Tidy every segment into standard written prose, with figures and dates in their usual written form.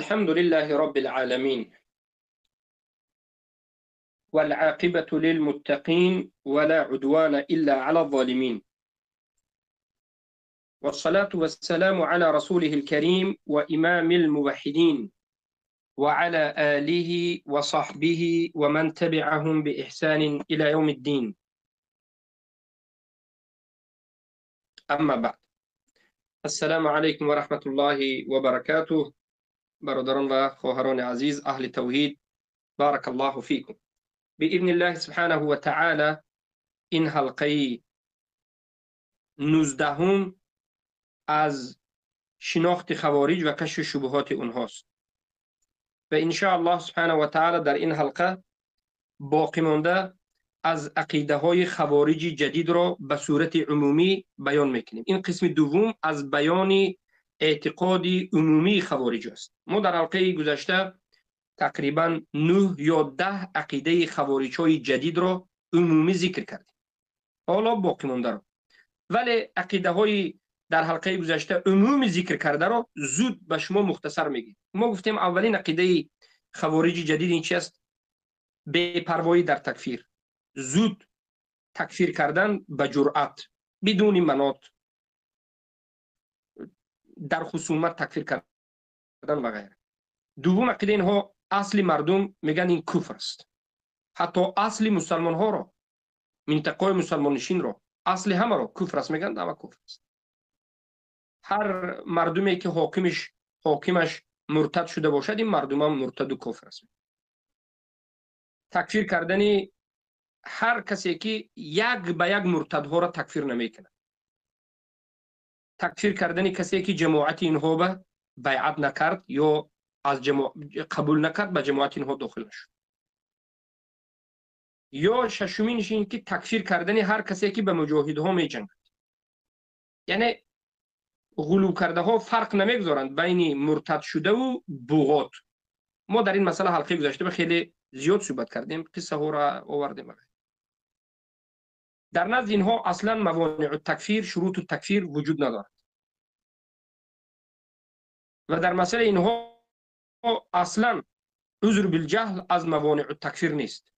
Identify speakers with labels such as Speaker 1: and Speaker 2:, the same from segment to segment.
Speaker 1: الحمد لله رب العالمين، والعاقبة للمتقين، ولا عدوان إلا على الظالمين، والصلاة والسلام على رسوله الكريم وإمام الموحدين، وعلى آله وصحبه ومن تبعهم بإحسان إلى يوم الدين. أما بعد، السلام عليكم ورحمة الله وبركاته. برادران و خواهران عزیز اهل توحید، بارک الله فیکم. باذن الله سبحانه و تعالی این حلقه 19 از شناخت خوارج و کشف شبهات اونهاست و ان شاء الله سبحانه و تعالی در این حلقه باقی مانده از عقیده های خوارج جدید را به صورت عمومی بیان میکنیم. این قسم دوم از بیان اعتقاد عمومی خوارج است. ما در حلقه گذشته تقریبا 9 یا 10 عقیده خوارج های جدید را عمومی ذکر کردیم، حالا باقی مانده را، ولی عقیده های در حلقه گذشته عمومی ذکر کرده را زود به شما مختصر میگیم. ما گفتیم اولین عقیده خوارج جدید این چی است؟ بی‌پروایی در تکفیر، زود تکفیر کردن به جرأت بدون مناط، در خصومت تکفیر کردن و غیره. دوم عقیده اینها اصل مردم میگن این کفر است، حتی اصل مسلمان ها را، منطقه مسلمان نشین را، اصل همه را کفر است میگن، اما کفر است. هر مردمی که حاکمش مرتد شده باشد، این مردم هم مرتد و کفر است. تکفیر کردن هر کسی که یک به یک مرتدها را تکفیر نمیکند، تکفیر کردن کسی که جماعت اینها به بیعت نکرد یا از قبول نکرد، به جماعت اینها داخل نشد. یا ششمینش این که تکفیر کردن هر کسی که به مجاهدها میجنگد، یعنی غلو کرده ها فرق نمیگذارند بین مرتد شده و بغات. ما در این مسئله حلقه گذشته به خیلی زیاد صحبت کردیم، قصه ها را آوردیم. در نزد اینها اصلا موانع التکفیر، شروط التکفیر وجود ندارد و در مسئله اینها اصلا عذر بالجهل از موانع التکفیر نیست.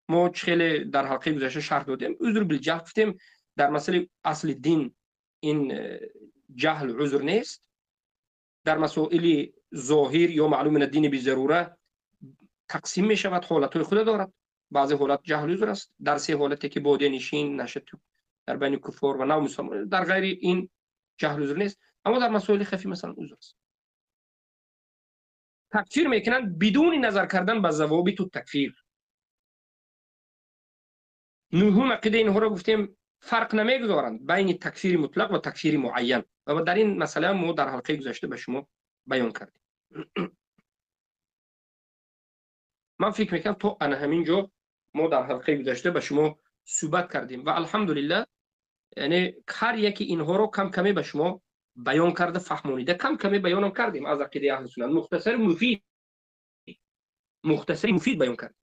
Speaker 1: ما خیلی در حلقه گذشته شرح دادیم، عذر بالجهل گفتیم در مسئله اصل دین این جهل عذر نیست، در مسائل ظاهر یا معلوم من الدین بالضروره تقسیم می شود، حالتهای خود دارد. بعضی حالت جهل عذر است، در سه حالتی که بادیه نشین نشد در بین کفار و نو مسلمان، در غیر این جهل عذر نیست، اما در مسائل خفی مثلا عذر است. تکفیر میکنند بدون نظر کردن به ضوابط التکفیر. نهم عقیده اینها را گفتیم فرق نمیگذارند بین تکفیر مطلق و تکفیر معین و در این مسئله ما در حلقه گذشته به شما بیان کردیم. من فکر میکنم تا انا همینجا ما در حلقه گذشته به شما صحبت کردیم و الحمدلله، یعنی هر یکی اینها رو کم کمی به شما بیان کرده، فهمونیده، کم کمی بیانم کردیم از عقیده اهل سنت، مختصر مفید، مختصر مفید بیان کردیم.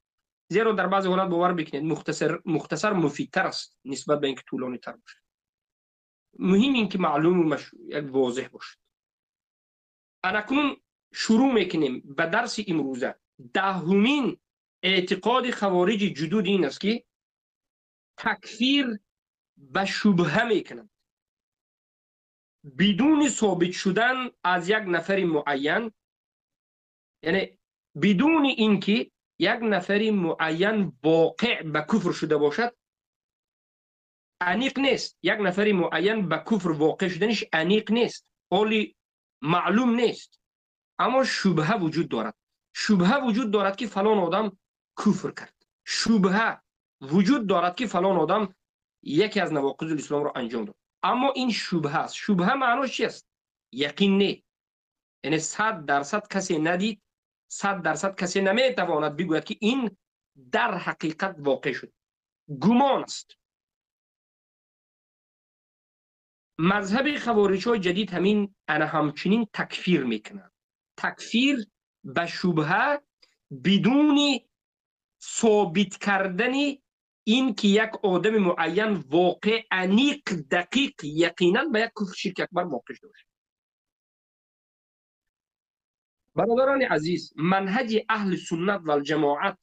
Speaker 1: زیرا در بعضی حالات باور بکنید مختصر مفیدتر است نسبت به اینکه طولانی تر باشه. مهم این که معلوم و یک واضح باشد. اکنون شروع میکنیم به درس امروزه. دهمین اعتقاد خوارج جدود این است که تکفیر به شبهه میکنند بدون ثابت شدن از یک نفر معین، یعنی بدون اینکه یک نفر معین واقع به کفر شده باشد، انیق نیست. یک نفر معین به کفر واقع شدنش انیق نیست، حالی معلوم نیست، اما شبهه وجود دارد. شبهه وجود دارد که فلان آدم کفر کرد، شبهه وجود دارد که فلان آدم یکی از نواقض الاسلام را انجام داد، اما این شبهه است. شبهه معناش چی است؟ یقین نه، یعنی 100% کسی ندید، 100% کسی نمیتواند بگوید که این در حقیقت واقع شد، گمان است. مذهب خوارج های جدید همین انا همچنین تکفیر میکنند، تکفیر به شبهه بدون ثابت کردن این که یک آدم معین واقع انیق دقیق یقینا به یک کفر شرک اکبر واقع شده باشه. Бародарони азиз, манҳаҷи аҳли суннат валҷамоат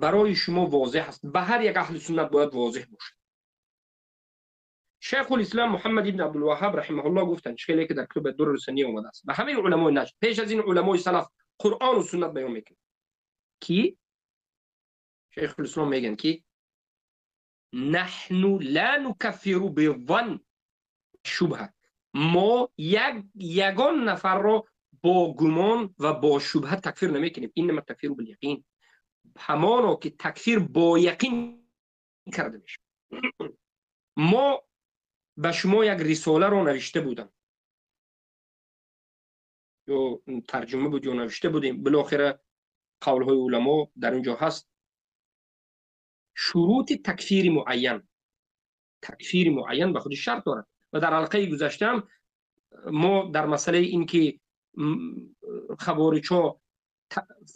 Speaker 1: барои шумо возеҳ аст. Ба ҳар як аҳли суннат бояд возеҳ бошад. Шайхулислом Муҳаммад ибн Абдулваҳҳоб раҳимаҳуллоҳ гуфтанд, хеле ки дар китоби Дур Сунния омадааст, ба ҳамаи уламои наҷд пеш аз ин уламои салаф Қуръон ва суннат баён мекунад, ки Шайхулислом мегӯянд, ки наҳну ла нукаффиру бизанн шубҳа, мо ягон нафарро бо гумон ва бо шубҳа такфир намекунем. Иннама такфиру биляқин, ҳамоно ки такфир бо яқин карда мешавад. Мо ба шумо як рисоларо навишта будам, ё тарҷума буд ё навишта будем, билохира қавлҳои уламо дар ин ҷо ҳаст. Шурути такфири муайян, такфири муайян ба худи шарт дорад ва дар ҳалқаи гузаштаам мо дар масъалаи ин ки хавориҷҳо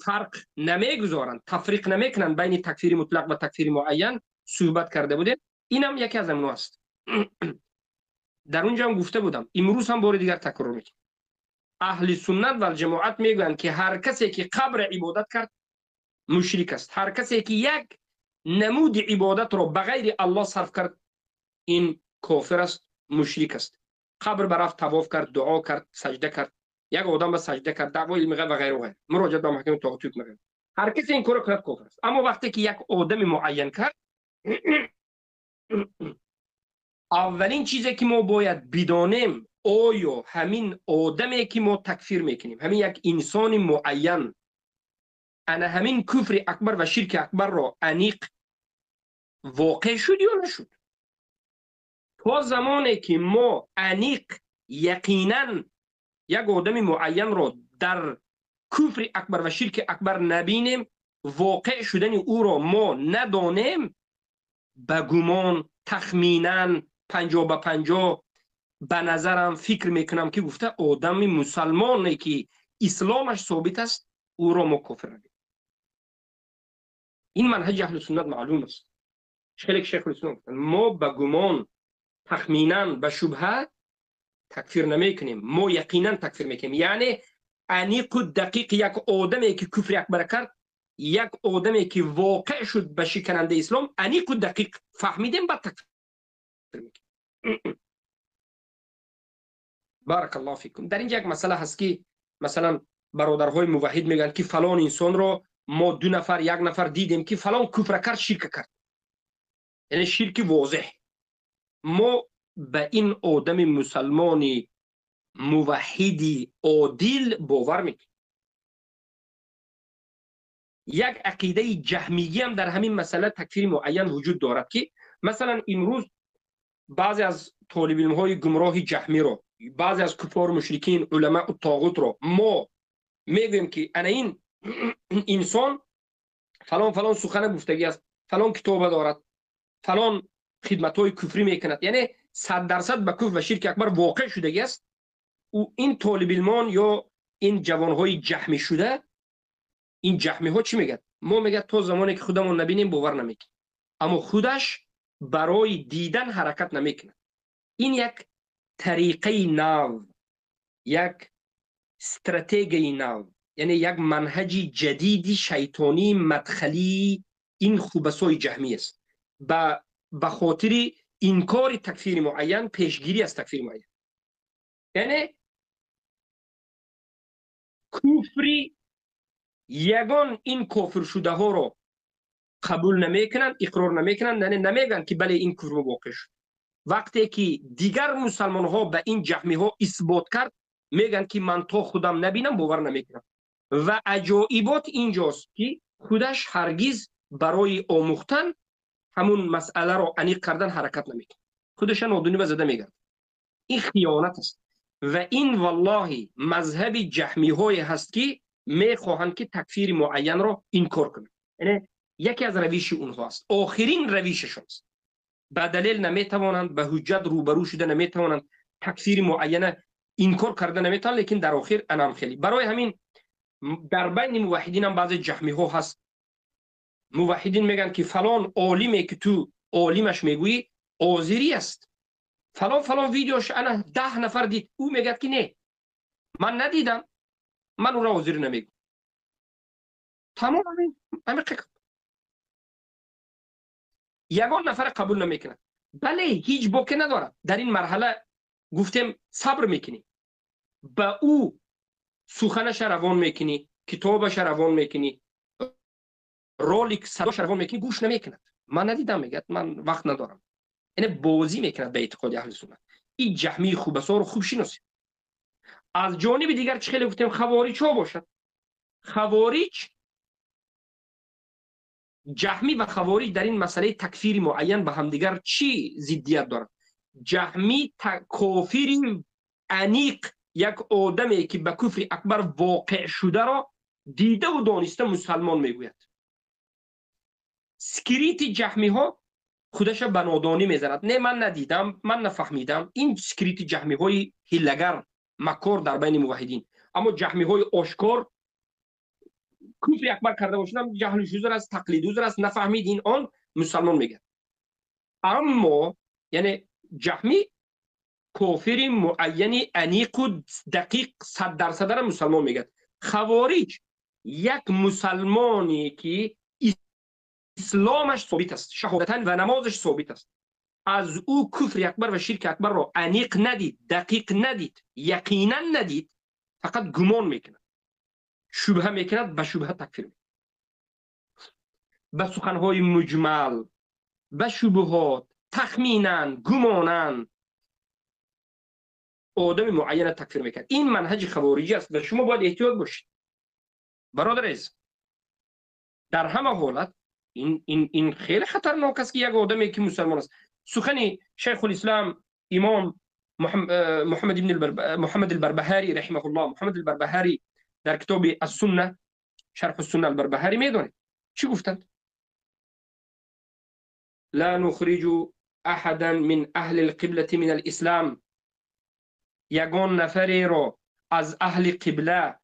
Speaker 1: фарқ намегузоранд, тафриқ намекунанд байни такфири мутлақ ва такфири муайян суҳбат карда будем. Инам яке аз амно аст. Дар он ҷо ҳам гуфта будам, имрӯз ҳам бори дигар такрор мекунам. Аҳли суннат вал ҷамоат мегӯянд, ки ҳар касе ки қабр ибодат кард мушрик аст, ҳар касе ки як намуди ибодатро ба ғайри Аллоҳ сарф кард ин кофир аст, мушрик аст. Қабр барафт, тавоф кард, дуо кард, саҷда кард, як одам ба саҷда кард, даъвои илми ғайб ва ғайру ғайр, муроҷиат ба маҳкамаи тоғут мекунад. Ҳар касе ин корро кунад кофир аст. Аммо вақте ки як одами муайян кард, аввалин чизе ки мо бояд бидонем, оё ҳамин одаме ки мо такфир мекунем, ҳамин як инсони муайян, ана ҳамин куфри акбар ва ширки акбарро аниқ воқеъ шуд ё нашуд? То замоне ки мо аниқ яқинан як одами муайянро дар куфри акбар ва ширки акбар набинем, воқеъ шудани ӯро мо надонем, ба гумон, тахминан 50-50 ба назарам фикр мекунам ки гуфта одами мусалмоне ки исломаш собит аст, ӯро мо кофир набинем. Ин манҳаҷи аҳли суннат маълум аст. Хеле ки Шайхулислом гуфтанд, мо ба гумон, тахминан, ба шубҳа такфир намекунем, мо яқинан такфир мекунем. Яъне аниқу дақиқ як одаме ки куфри акбар кард, як одаме ки воқеъ шуд ба шиканандаи ислом, аниқу дақиқ фаҳмидем, баъд такфир мекунем. Баракаллоҳу фикум. Дар инҷа як масъала ҳаст ки масалан бародарҳои муваҳҳид мегӯянд ки фалон инсонро мо ду нафар, як нафар дидем ки фалон куфра кард, ширка кард, яъне ширки возеҳ. Мо ба ин одами мусалмони муваҳҳиди одил бовар мекунем. Як ақидаи ҷаҳмигӣ ҳам дар ҳамин масъала такфири муайян вуҷуд дорад, ки масалан имрӯз баъзе аз толибилмҳои гумроҳи ҷаҳмиро, баъзе аз куффору мушрикин, уламау тоғутро мо мегӯем ки ана ин инсон фалон фалон сухана гуфтагӣ аст, фалон китоба дорад, фалон хидматҳои куфрӣ мекунад, яъне 100% ба куфр ва ширки акбар воқеъ шудагӣ аст. Ин толибилмон ё ин ҷавонҳои ҷаҳмӣ шуда, ин ҷаҳмиҳо чӣ мегӯяд? Мо мегӯяд то замоне ки худамон набинем бовар намекунем, аммо худаш барои дидан ҳаракат намекунад. Ин як тариқаи нав, як стратегияи нав, яъне як манҳаҷи ҷадиди шайтонии мадхалии ин хубасои ҷаҳмӣ аст. Ба хотири инкори такфири муайян, пешгирӣ аз такфири муайян, яъне куфри ягон ин кофиршудаҳоро қабул намекунанд, иқрор намекунанд, яъне намегӯянд ки бале ин куфр воқеъ шуд. Вақте ки дигар мусалмонҳо ба ин ҷаҳмиҳо исбот кард, мегӯянд ки ман то худам набинам бовар намекунам. Ва аҷоибот инҷост ки худаш ҳаргиз барои омӯхтан ҳамун масъаларо аниқ кардан ҳаракат намекунад, худаша нодунӣ ба зада мегардад. Ин хиёнат аст ва ин валлоҳи мазҳаби ҷаҳмиҳое ҳаст ки мехоҳанд ки такфири муайянро инкор кунанд. Яъне яке аз равиши онҳо аст, охирин равишашон аст. Ба далел наметавонанд, ба ҳуҷҷат рӯбарӯ шуда наметавонанд, такфири муайяна инкор карда наметавонанд, лекин дар охир анам хеле. Барои ҳамин дар байни муваҳҳидин ҳам баъзе ҷаҳмиҳо ҳаст. Муваҳҳидин мегӯянд ки фалон олиме ки ту олимаш мегӯӣ озирӣ аст, фалон фалон видеош ана 10 нафар дид, ӯ мегӯяд ки не, Ман надидам, ман ӯро ҳозир намегӯм. Тамом, ҳамин. Ягон нафар қабул намекунад. Бале, ҳеҷ боке надорад. Дар ин марҳала гуфтем, сабр мекунӣ, ба ӯ суханаша равон мекунӣ, китобаша равон мекунӣ, ролик, садоша равон мекунӣ, гӯш намекунад. Ман надидам, мегӯяд, ман вақт надорам. Яъне бозӣ мекунад ба эътиқоди аҳли суннат. Ин ҷаҳмии хубасоро хуб шиносед. Аз ҷониби дигар, чӣ хеле гуфтем, хавориҷҳо бошад. Хавориҷ, ҷаҳмӣ ва хавориҷ дар ин масъалаи такфири муайян ба ҳамдигар чӣ зиддият дорад? Ҷаҳмӣ кофири аниқ, як одаме ки ба куфри акбар воқеъ шударо дидаву дониста мусалмон мегӯяд. Скрытый ҷаҳмиҳо худаша ба нодонӣ мезанад: не, ман надидам, ман нафаҳмидам. Ин скрытый ҷаҳмиҳои ҳиллагар, макор дар байни муваҳидин. Аммо ҷаҳмиҳои ошкор куфри акбар карда бошадам, ҷаҳлу узр аст, тақлид узр аст, нафаҳмид, ин он мусалмон мегӯяд. Аммо яъне ҷаҳмӣ кофири муайяни аниқу дақиқ 100%-ара мусалмон мегӯяд. Хавориҷ як мусалмоне ки исломаш собит аст, шаҳодатан ва намозаш собит аст, аз ӯ куфри акбар ва ширки акбарро аниқ надид, дақиқ надид, яқинан надид, фақат гумон мекунад, шубҳа мекунад, ба шубҳа такфир мекунад, ба суханҳои муҷмал, ба шубҳот, тахминан, гумонан одами муайяна такфир мекунад. Ин манҳаҷи хавориҷӣ аст ва шумо бояд эҳтиёт бошед, бародар азиз. Дар ҳама ҳолат ин хеле хатарнок аст, ки як одаме ки мусалмон аст. Сухани шайхулислам имом Муҳаммад ибн Муҳаммад албарбаҳарӣ раҳимаҳуллоҳ. Муҳаммад албарбаҳарӣ дар китоби Ассунна, Шарҳу Сунна албарбаҳарӣ, медонед чӣ гуфтанд? لا نخرج أحدا من أهل القبلة من الإسلام. Ягон нафареро аз аҳли қибла,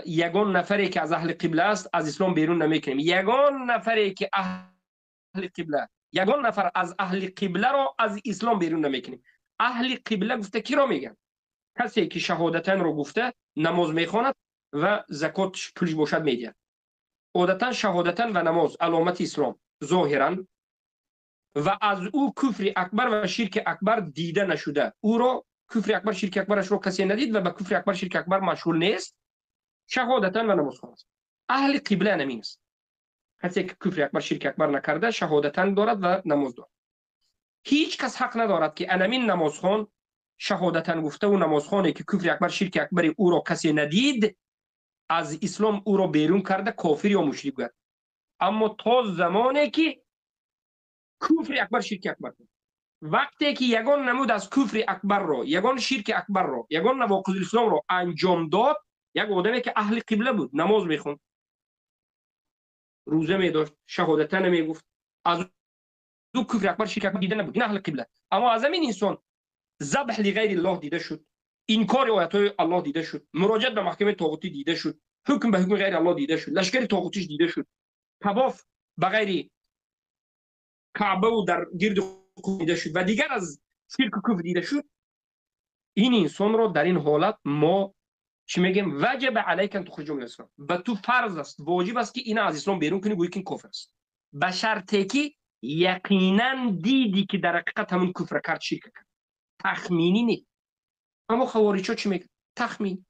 Speaker 1: ягон нафаре ки аз аҳли қибла аст, аз ислом берун намекунем. Ягон нафаре ки аҳли қибла, ягон нафар аз аҳли қибларо аз ислом берун намекунем. Аҳли қибла гуфта киро мегӯянд? Касе ки шаҳодатанро гуфта, намоз мехонад ва закот пулш бошад медиҳад. Одатан шаҳодатан ва намоз аломати ислом зоҳиран, ва аз ӯ куфри акбар ва ширки акбар дида нашуда, ӯро куфри акбар, ширки акбарашро касе надид ва ба куфри акбар, ширки акбар машғул нест, шаҳодатан ва намозхон аст. Аҳли қибла намин аст: касе ки куфри акбар, ширки акбар накарда, шаҳодатан дорад ва намоз дорад. Ҳеҷ кас ҳақ надорад, ки анамин намозхон, шаҳодатан гуфтаву намозхоне ки куфри акбар, ширки акбари ӯро касе надид, аз ислом ӯро берун карда кофир ё мушрик гӯяд. Аммо то замоне ки куфри акбар, ширки акбар, вақте ки ягон намуд аз куфри акбарро, ягон ширки акбарро, ягон навоқизи исломро анҷом дод, як одаме ки аҳли қибла буд, намоз мехонд, рӯза медошт, шаҳодата намегуфт, аз ӯ куфри акбар, ширки акбар дида набуд, ин аҳли қибла. Аммо аз ҳамин инсон забҳ лиғайри Аллоҳ дида шуд, инкори оятҳои Аллоҳ дида шуд, муроҷиат ба маҳкамаи тоғутӣ дида шуд, ҳукм ба ҳукми ғайри Аллоҳ дида шуд, лашкари тоғутиш дида шуд, тавоф ба ғайри Каъбаву дар гирди дида шуд ва дигар аз ширку куфр дида шуд, ин инсонро дар ин ҳолат мо чӣ мегӯем? وجب عليك أن تخرجه من الإسلام. Ба ту фарз аст, воҷиб аст, ки ина аз ислом берун кунӣ, гӯӣ ки ин кофир аст, ба шарте ки яқинан дидӣ, ки дар ҳақиқат ҳамун куфра кард, ширка кард, тахминӣ не. Аммо хавориҷҳо чӣ мекард? Тахмин.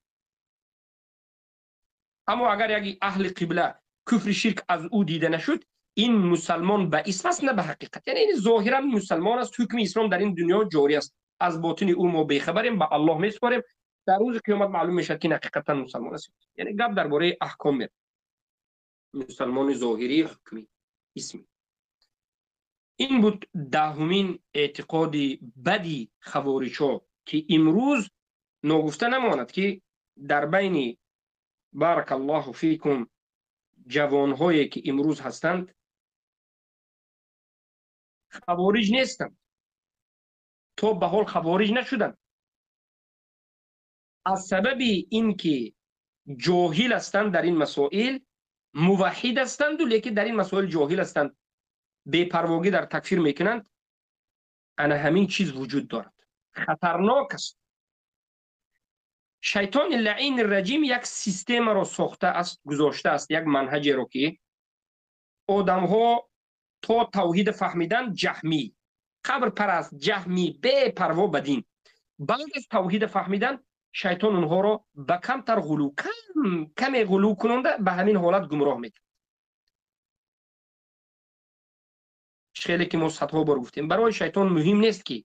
Speaker 1: Аммо агар як аҳли қибла куфри, ширк аз ӯ дида нашуд, ин мусалмон ба исм аст, на ба ҳақиқат. Яъне ин зоҳиран мусалмон аст, ҳукми ислом дар ин дунё ҷорӣ аст, аз ботини ӯ мо бехабарем, ба Аллоҳ месупорем, дар рӯзи қиёмат маълум мешавад, ки ин ҳақиқатан мусалмон аст. Яъне гап дар бораи аҳком меравад: мусалмони зоҳирӣ, ҳукми исмӣ. Ин буд 10-умин эътиқоди бади хавориҷҳо, ки имрӯз ногуфта намонад, ки дар байни, بارك الله فيكم، ҷавонҳое ки имрӯз ҳастанд, хавориҷ нестанд, то ба ҳол хавориҷ нашуданд, аз сабаби ин ки ҷоҳил ҳастанд дар ин масоил. Муваҳҳид ҳастанду, лекин дар ин масоил ҷоҳил ҳастанд, бепарвогӣ дар такфир мекунанд. Ана ҳамин чиз вуҷуд дорад, хатарнок аст. Шайтони лаъини раҷим як системаро сохта аст, гузошта аст, як манҳаҷеро, ки одамҳо то тавҳида фаҳмидан ҷаҳмӣ, қабрпараст, ҷаҳмӣ, бепарво ба дин. Баъд аз тавҳида фаҳмидан шайтон онҳоро ба камтар ғулӯ, каме ғулӯ кунонда ба ҳамин ҳолат гумроҳ мекунад. Хеле ки мо садҳо бор гуфтем, барои шайтон муҳим нест, ки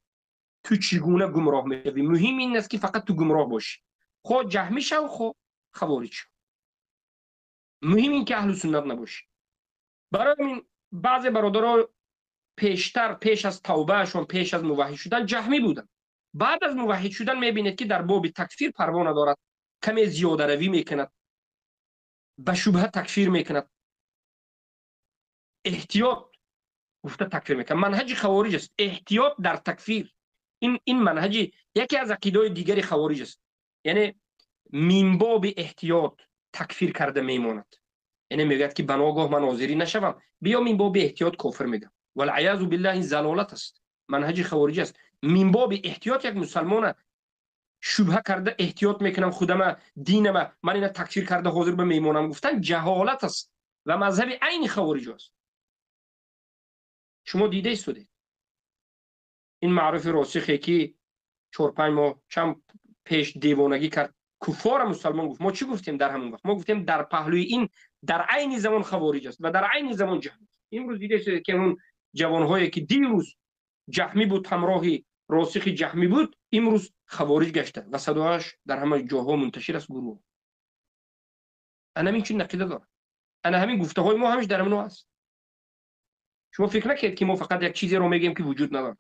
Speaker 1: ту чӣ гуна гумроҳ мешавӣ, муҳим ин аст, ки фақат ту гумроҳ бошӣ, хо ҷаҳмӣ шав, хо хавориҷ шав, муҳим ин ки аҳлу суннат набошӣ. Барои ҳамин баъзе бародаро пештар, пеш аз тавбаашон, пеш аз муваҳҳид шудан ҷаҳмӣ буданд. Баъд аз муваҳҳид шудан мебинед, ки дар боби такфир парво надорад, каме зиёдаравӣ мекунад, ба шубҳа такфир мекунад, эҳтиёт гуфта такфир мекунад. Манҳаҷи хавориҷ аст эҳтиёт дар такфир. Ин манҳаҷи яке аз ақидаҳои дигари хавориҷ аст, яъне минбоби эҳтиёт такфир карда мемонад, яъне мегӯяд, ки ба ногоҳ ман ҳозирӣ нашавам, биё минбоби эҳтиёт кофир мегӯям. Валъаязу биллаҳ, ин залолат аст, манҳаҷи хавориҷ аст. Минбоби эҳтиёт як мусалмона шубҳа карда эҳтиёт мекунам худама, динама, ман ина такфир карда ҳозир ба мемонам гуфтан ҷаҳолат аст ва мазҳаби айни хавориҷ аст. Шумо дида истодед ин маъруфи росихе, ки 4-5 моҳ чанд пеш девонагӣ кард, куффора мусалмон гуфт. Мо чӣ гуфтем дар ҳамон вақт? Мо гуфтем, дар паҳлӯи ин дар айни замон хавориҷ аст ва дар айни замон ҷаҳмӣ. Имрӯз дида истодед, ки он ҷавонҳое, ки дирӯз ҷаҳмӣ буд, ҳамроҳи росихи ҷаҳмӣ буд, имрӯз хавориҷ гашта ва садояш дар ҳама ҷоҳо мунташир аст. Гурӯҳ ана ҳамин чун ақида дорад, ана ҳамин гуфтаҳои мо ҳамиш дар ҳамино аст. Шумо фикр накунед, ки мо фақат як чизеро мегӯем, ки вуҷуд надорад.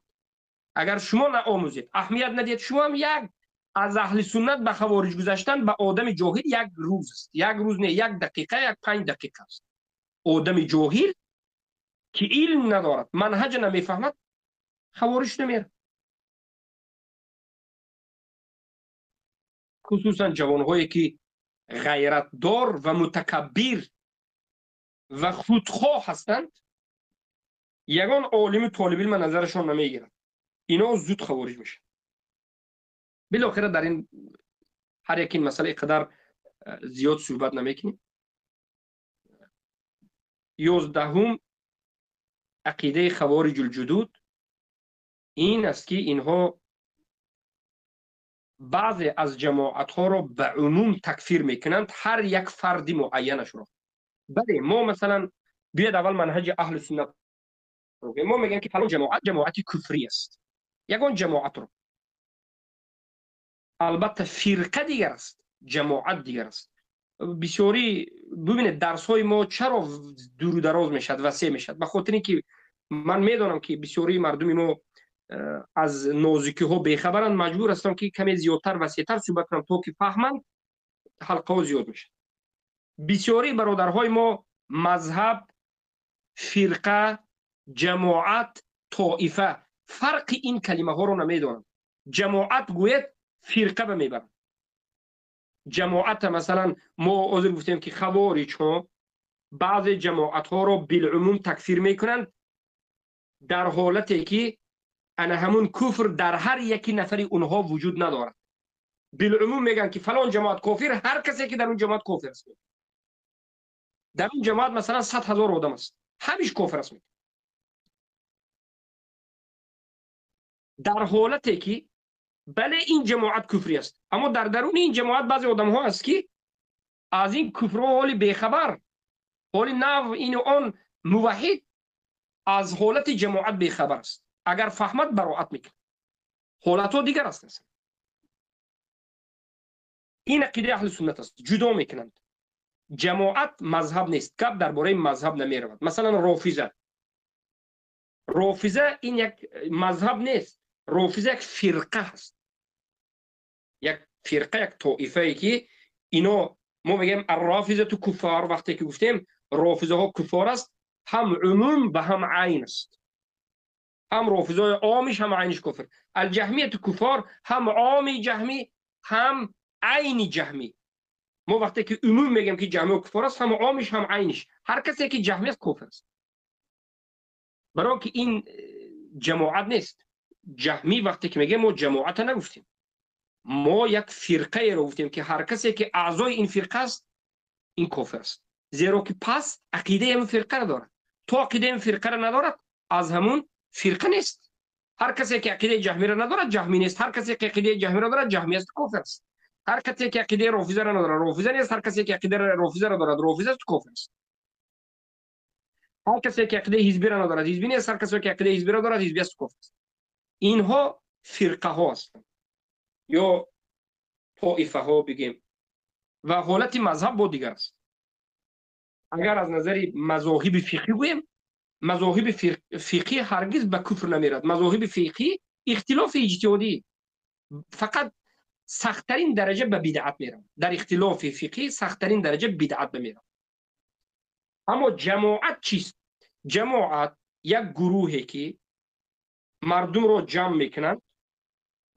Speaker 1: Агар шумо наомӯзед, аҳамият надиҳед, шумо ҳам як аз аҳли суннат ба хавориҷ гузаштан ба одами ҷоҳил як рӯз аст, як рӯз не, як дақиқа, як 5 дақиқа аст. Одами ҷоҳил, ки илм надорад, манҳаҷа намефаҳмад, хавориҷ намерад. Хусусан ҷавонҳое, ки ғайратдор ва мутакаббир ва худхоҳ ҳастанд, ягон олими толибилма назарашон намегирад, ино зуд хавориҷ мешаванд. Билохира дар ин ҳар як ин масъала қадар зиёд суҳбат намекунем. 11-ум ақидаи хавориҷулҷудуд ин аст, ки инҳо баъзе аз ҷамоатҳоро ба умум такфир мекунанд, ҳар як фарди муайянашро. Бале, мо масалан биёд аввал манҳаҷи аҳлу суннат. Мо мегӯем, ки фалон ҷамоат ҷамоати куфрӣ аст, ягон ҷамоатро. Албатта фирқа дигар аст, ҷамоат дигар аст. Бисёрӣ бубинед, дарсҳои мо чаро дуру дароз мешавад, васеъ мешавад? Ба хотире ин ки ман медонам, ки бисёрии мардуми мо аз нозикиҳо бехабаранд, маҷбур ҳастам, ки каме зиёдтар, васеътар суҳбат кунам, то ки фаҳманд, ҳалқаҳо зиёд мешавад. Бисёрии бародарҳои мо мазҳаб, фирқа, ҷамоат, тоифа, фарқи ин калимаҳоро намедонанд. Ҷамоат гӯяд, фирқа ба мебаранд. Ҷамоата масалан мо ҳозир гуфтем, ки хавориҷҳо баъзе ҷамоатҳоро билумум такфир мекунанд, дар ҳолате ки ана ҳамун куфр дар ҳар яки нафари онҳо вуҷуд надорад. Билумум мегӯянд, ки фалон ҷамоат кофир, ҳар касе ки дар он ҷамоат кофир аст. Дар он ҷамоат масалан 100 000 одам аст, ҳамиш кофир аст, дар ҳолате ки бале, ин ҷамоат куфрӣ аст, аммо дар даруни ин ҷамоат баъзе одамҳо аст, ки аз ин куфрҳо ҳоли бехабар, ҳоли нав ину он муваҳҳид аз ҳолати ҷамоат бехабар аст. Агар фаҳмад, бароат мекунад. Ҳолатҳо дигар аст. Ин ақидаи аҳли суннат аст, ҷудо мекунанд. Ҷамоат мазҳаб нест, гап дар бораи мазҳаб намеравад. Масалан, рофиза. Рофиза ин як мазҳаб нест, рофиза як фирқа аст, як фирқа, як тоифае, ки ино мо мегӯем аррофизату куффор. Вақте ки гуфтем рофизаҳо куффор аст, ҳам умум ва ҳам айн аст, ҳам рофизаҳои омиш, ҳам айниш кофир. Алҷаҳмияту куффор, ҳам оми ҷаҳмӣ, ҳам айни ҷаҳмӣ. Мо вақте ки умум мегӯем, ки ҷаҳмиҳо куффор аст, ҳам омиш, ҳам айниш, ҳар касе ки ҷаҳмӣ аст, кофир аст. Барои ки ин ҷамоат нест. Ҷаҳмӣ вақте ки мегӯем, мо ҷамоата нагуфтем. Мо як фирқаеро гуфтем, ки ҳар касе ки аъзои ин фирқа аст, ин кофир аст. Зеро ки пас ақидаи ҳамин фирқаро дорад. То ақидаи ҳамин фирқаро надорад, аз ҳамун фирқа нест. Ҳар касе ки ақидаи ҷаҳмиро надорад, ҷаҳмӣ нест. Ҳар касе ки ақидаи ҷаҳмиро дорад, ҷаҳмӣ аст, кофир аст. Ҳар касе ки ақидаи рофизаро надорад, рофиза нест. Ҳар касе ки ақидаи рофизаро дорад, рофиза аст, кофир аст. Ҳар касе ки ақидаи ҳизбиро надорад, ҳизбӣ нест. Ҳар касе ки ақидаи ҳизбиро дорад, ҳизбӣ аст, кофир аст. Инҳо фирқаҳо ҳастанд ё тоифаҳо бигем, ва ҳолати мазҳаб бо дигар аст. Агар аз назари мазоҳиби фиқҳӣ гӯем, мазоҳиби фиқҳӣ ҳаргиз ба куфр намерад. Мазоҳиби фиқҳӣ ихтилофи иҷтиҳодӣ, фақат сахттарин дараҷа ба бидъат меравад. Дар ихтилофи фиқҳӣ сахттарин дараҷа бидъат меравад. Аммо ҷамоат чист? Ҷамоат як гурӯҳе ки мардумро ҷамъ мекунанд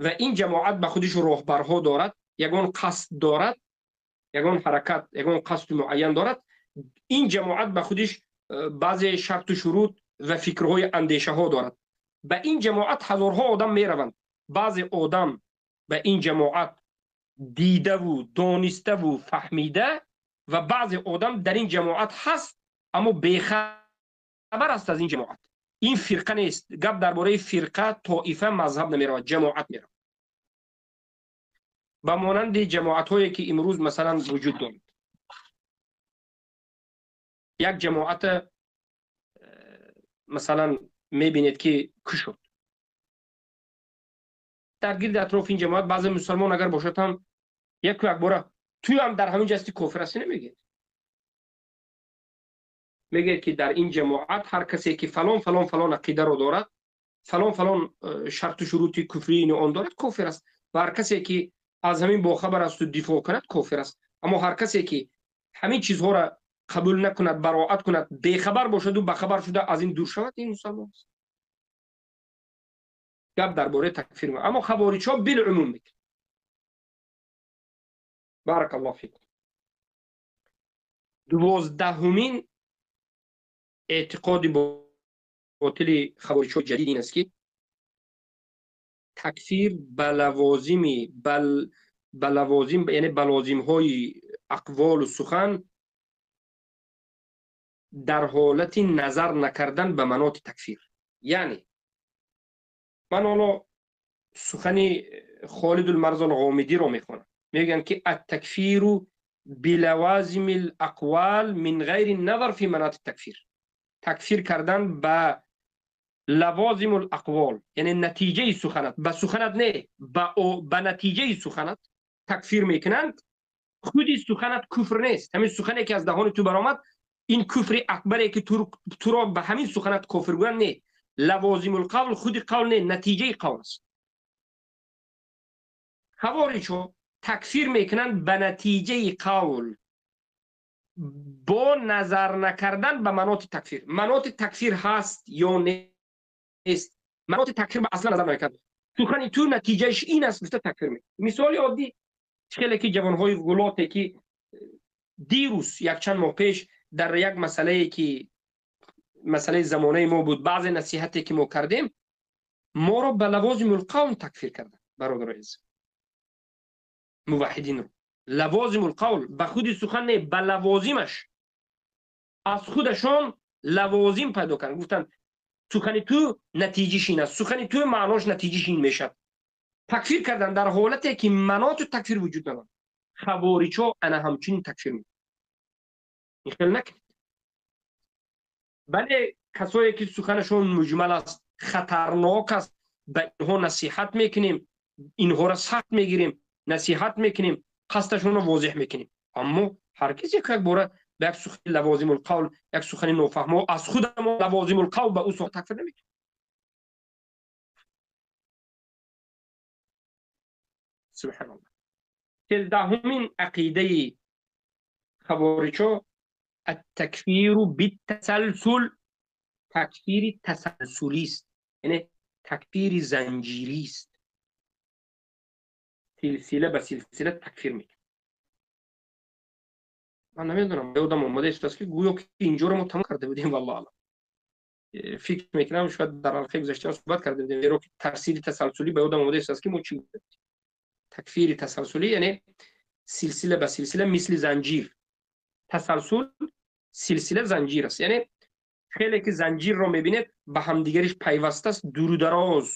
Speaker 1: ва ин ҷамоат ба худиш роҳбарҳо дорад, ягон қасд дорад, ягон ҳаракат, ягон қасди муайян дорад. Ин ҷамоат ба худиш баъзе шарту шурут ва фикрҳои андешаҳо дорад. Ба ин ҷамоат ҳазорҳо одам мераванд. Баъзе одам ба ин ҷамоат дидаву дониставу фаҳмида, ва баъзе одам дар ин ҷамоат ҳаст, аммо бехабар аст аз ин ҷамоат. Ин фирқа нест. Гап дар бораи фирқа, тоифа, мазҳаб намеравад, ҷамоат меравад. Ба монанди ҷамоатҳое ки имрӯз масалан вуҷуд дорад. Як ҷамоат масалан мебинед ки кушод. Дар гирди атрофи ин ҷамоат баъзе мусалмон агар бошад ҳам яку якбора туям дар ҳамин ҷо ҳасти, кофир ҳастӣ намегӯяд. Мегӯяд ки дар ин ҷамоат ҳар касе ки фалон фалон фалон ақидаро дорад, фалон фалон шарту шурути куфрии ин он дорад, кофир аст. Ва ҳар касе ки аз ҳамин бохабар асту дифоъ кунад, кофир аст. Аммо ҳар касе ки ҳамин чизҳоро қабул накунад, бароат кунад, бехабар бошаду бахабар шуда аз ин дур шавад, ин мусалмон аст. Гап дар бораи такфир. Аммо хавориҷҳо билумум мекунанд. Баракаллоҳу фикум. 12-умин эътиқоди ботили хавориҷҳои ҷадид ин аст ки такфир ба лавозими ба лавозим, яъне ба лозимҳои ақволу сухан дар ҳолати назар накардан ба маноти такфир. Яъне ман ҳоло сухани Холидулмарзол Ғомидиро мехонам. Мегӯянд ки ат-такфиру билавазими л-ақвал мин ғайри назар фи манати такфир. Такфир кардан ба лавозиму л-ақвол, яъне натиҷаи суханат, ба суханат не, ба натиҷаи суханат такфир мекунанд. Худи суханат куфр нест. Ҳамин сухане ки аз даҳони ту баромад, ин куфри акбаре ки туро ба ҳамин суханат кофир гӯянд не. Лавозимул қавл худи қавл не, натиҷаи қавл аст. Хавориҷҳо такфир мекунанд ба натиҷаи қавл бо назар накардан ба маноти такфир. Маноти такфир ҳаст ё нест, маноти такфир ба аслан назар намекард. Сухани ту натиҷааш ин аст гуфта такфир мекунад. Мисоли оддӣ, хеле ки ҷавонҳои гулоте ки дирӯз якчанд моҳ пеш дар як масъалае ки масъалаи замонаи мо буд, баъзе насиҳате ки мо кардем, моро ба лавозимул қавм такфир карданд. Бародарои азиз, муваҳҳидинро лавозимул қавл ба худи сухан не, ба лавозимаш аз худашон лавозим пайдо карданд. Гуфтанд сухани ту натиҷиш ин аст, сухани ту маънош натиҷиш ин мешавад. Такфир карданд дар ҳолате ки маноту такфир вуҷуд надорад. Хавориҷҳо ана ҳамчунин такфир мекунанд. Ин хел накунед. Бале, касое ки суханашон муҷмал аст, хатарнок аст, ба инҳо насиҳат мекунем, инҳоро сахт мегирем, насиҳат мекунем, қасдашонро возеҳ мекунем. Аммо ҳаргиз як бора ба як сухани лавозимул қавл, як сухани нофаҳмо аз худамо лавозимул қавл ба ӯ сухан такфир намекунем. Субҳаналлоҳ. 13-умин ақидаи хавориҷҳо ат-такфиру бит-тасалсул, такфири тасалсулист, яъне такфири занҷирист. Силсила ба силсила такфир мекунад. Ман намедонам, ёдам омада истааст ки гӯё ки инҷоро мо тамом карда будем, валлоҳ аълам. Фикр мекунам шояд дар ҳалқаи гузашта суҳбат карда будем, зеро ки тафсири тасалсулӣ ба ёдам омада истааст ки мо чӣ гуфта будем. Такфири тасалсулӣ яъне силсила ба силсила, мисли занҷир. Тасалсул силсила занҷир аст, яъне хеле ки занҷирро мебинед ба ҳамдигариш пайваста аст, дуру дароз.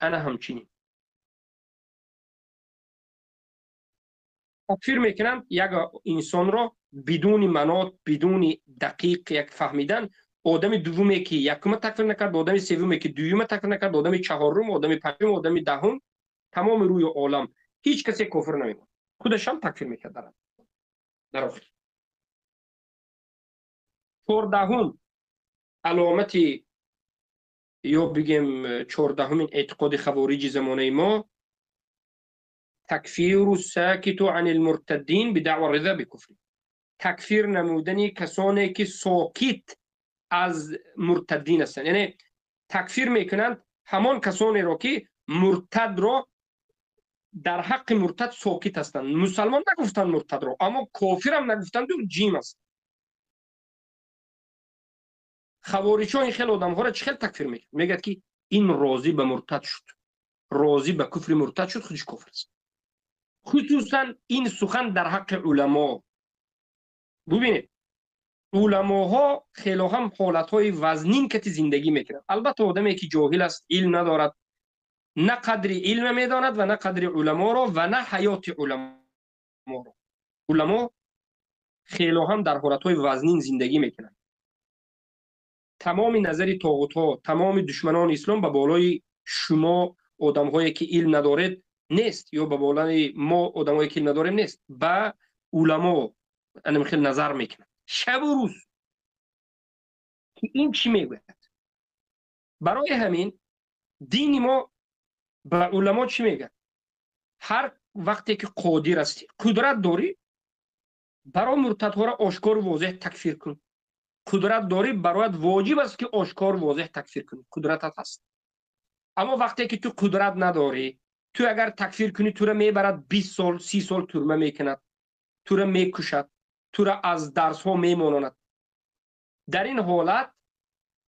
Speaker 1: Ана ҳамчунин такфир мекунанд як инсонро бидуни манот, бидуни дақиқ як фаҳмидан. Одами дуввуме ки якума такфир накард, одами севуме ки дуюма такфир накард, одами чаҳорум, одами панҷум, одами даҳум, тамоми рӯи олам ҳеҷ касе кофир намемонад, худаш ҳам такфир мекард дар охир. 14-ум аломати ё бигем 14-умин эътиқоди хавориҷи замонаи мо такфиру сакиту ани лмуртаддин бидаъва риза бикуфри. Такфир намудани касоне ки сокит аз муртаддин ҳастанд, яъне такфир мекунанд ҳамон касонеро ки муртадро дар ҳаққи муртад сокит ҳастанд. Мусалмон нагуфтанд муртадро, аммо кофирам нагуфтанду ҷим аст. Хавориҷҳо ин хел одамҳоро чӣ хел такфир мекунанд? Мегӯяд ки ин розӣ ба муртад шуд, розӣ ба куфри муртад шуд, худиш кофир аст. Хусусан ин сухан дар ҳаққи уламо. Бубинед, уламоҳо хело ҳам ҳолатҳои вазнин кати зиндагӣ мекунанд. Албатта одаме ки ҷоҳил аст, илм надорад, на қадри илма медонад ва на қадри уламоро ва на ҳаёти уламоро. Уламо хело ҳам дар ҳолатҳои вазнин зиндагӣ мекунанд. Тамоми назари тоғутҳо, тамоми душманони ислом ба болои шумо одамҳое ки илм надоред нест, ё ба болои мо одамҳое ки илм надорем нест, ба уламо анам хел назар мекунанд шабу рӯз ки ин чӣ мегӯяд. Барои ҳамин дини мо ба уламо чӣ мегӯяд? Ҳар вақте ки қодир ҳастӣ, қудрат дорӣ, барои муртадҳоро ошкору возеҳ такфир кун. Қудрат дорӣ, барояд воҷиб аст ки ошкор возеҳ такфир кунӣ, қудратат ҳаст. Аммо вақте ки ту қудрат надорӣ, ту агар такфир кунӣ, тура мебарад 20 сол, 30 сол турма мекунад, тура мекушад, тура аз дарсҳо мемононад. Дар ин ҳолат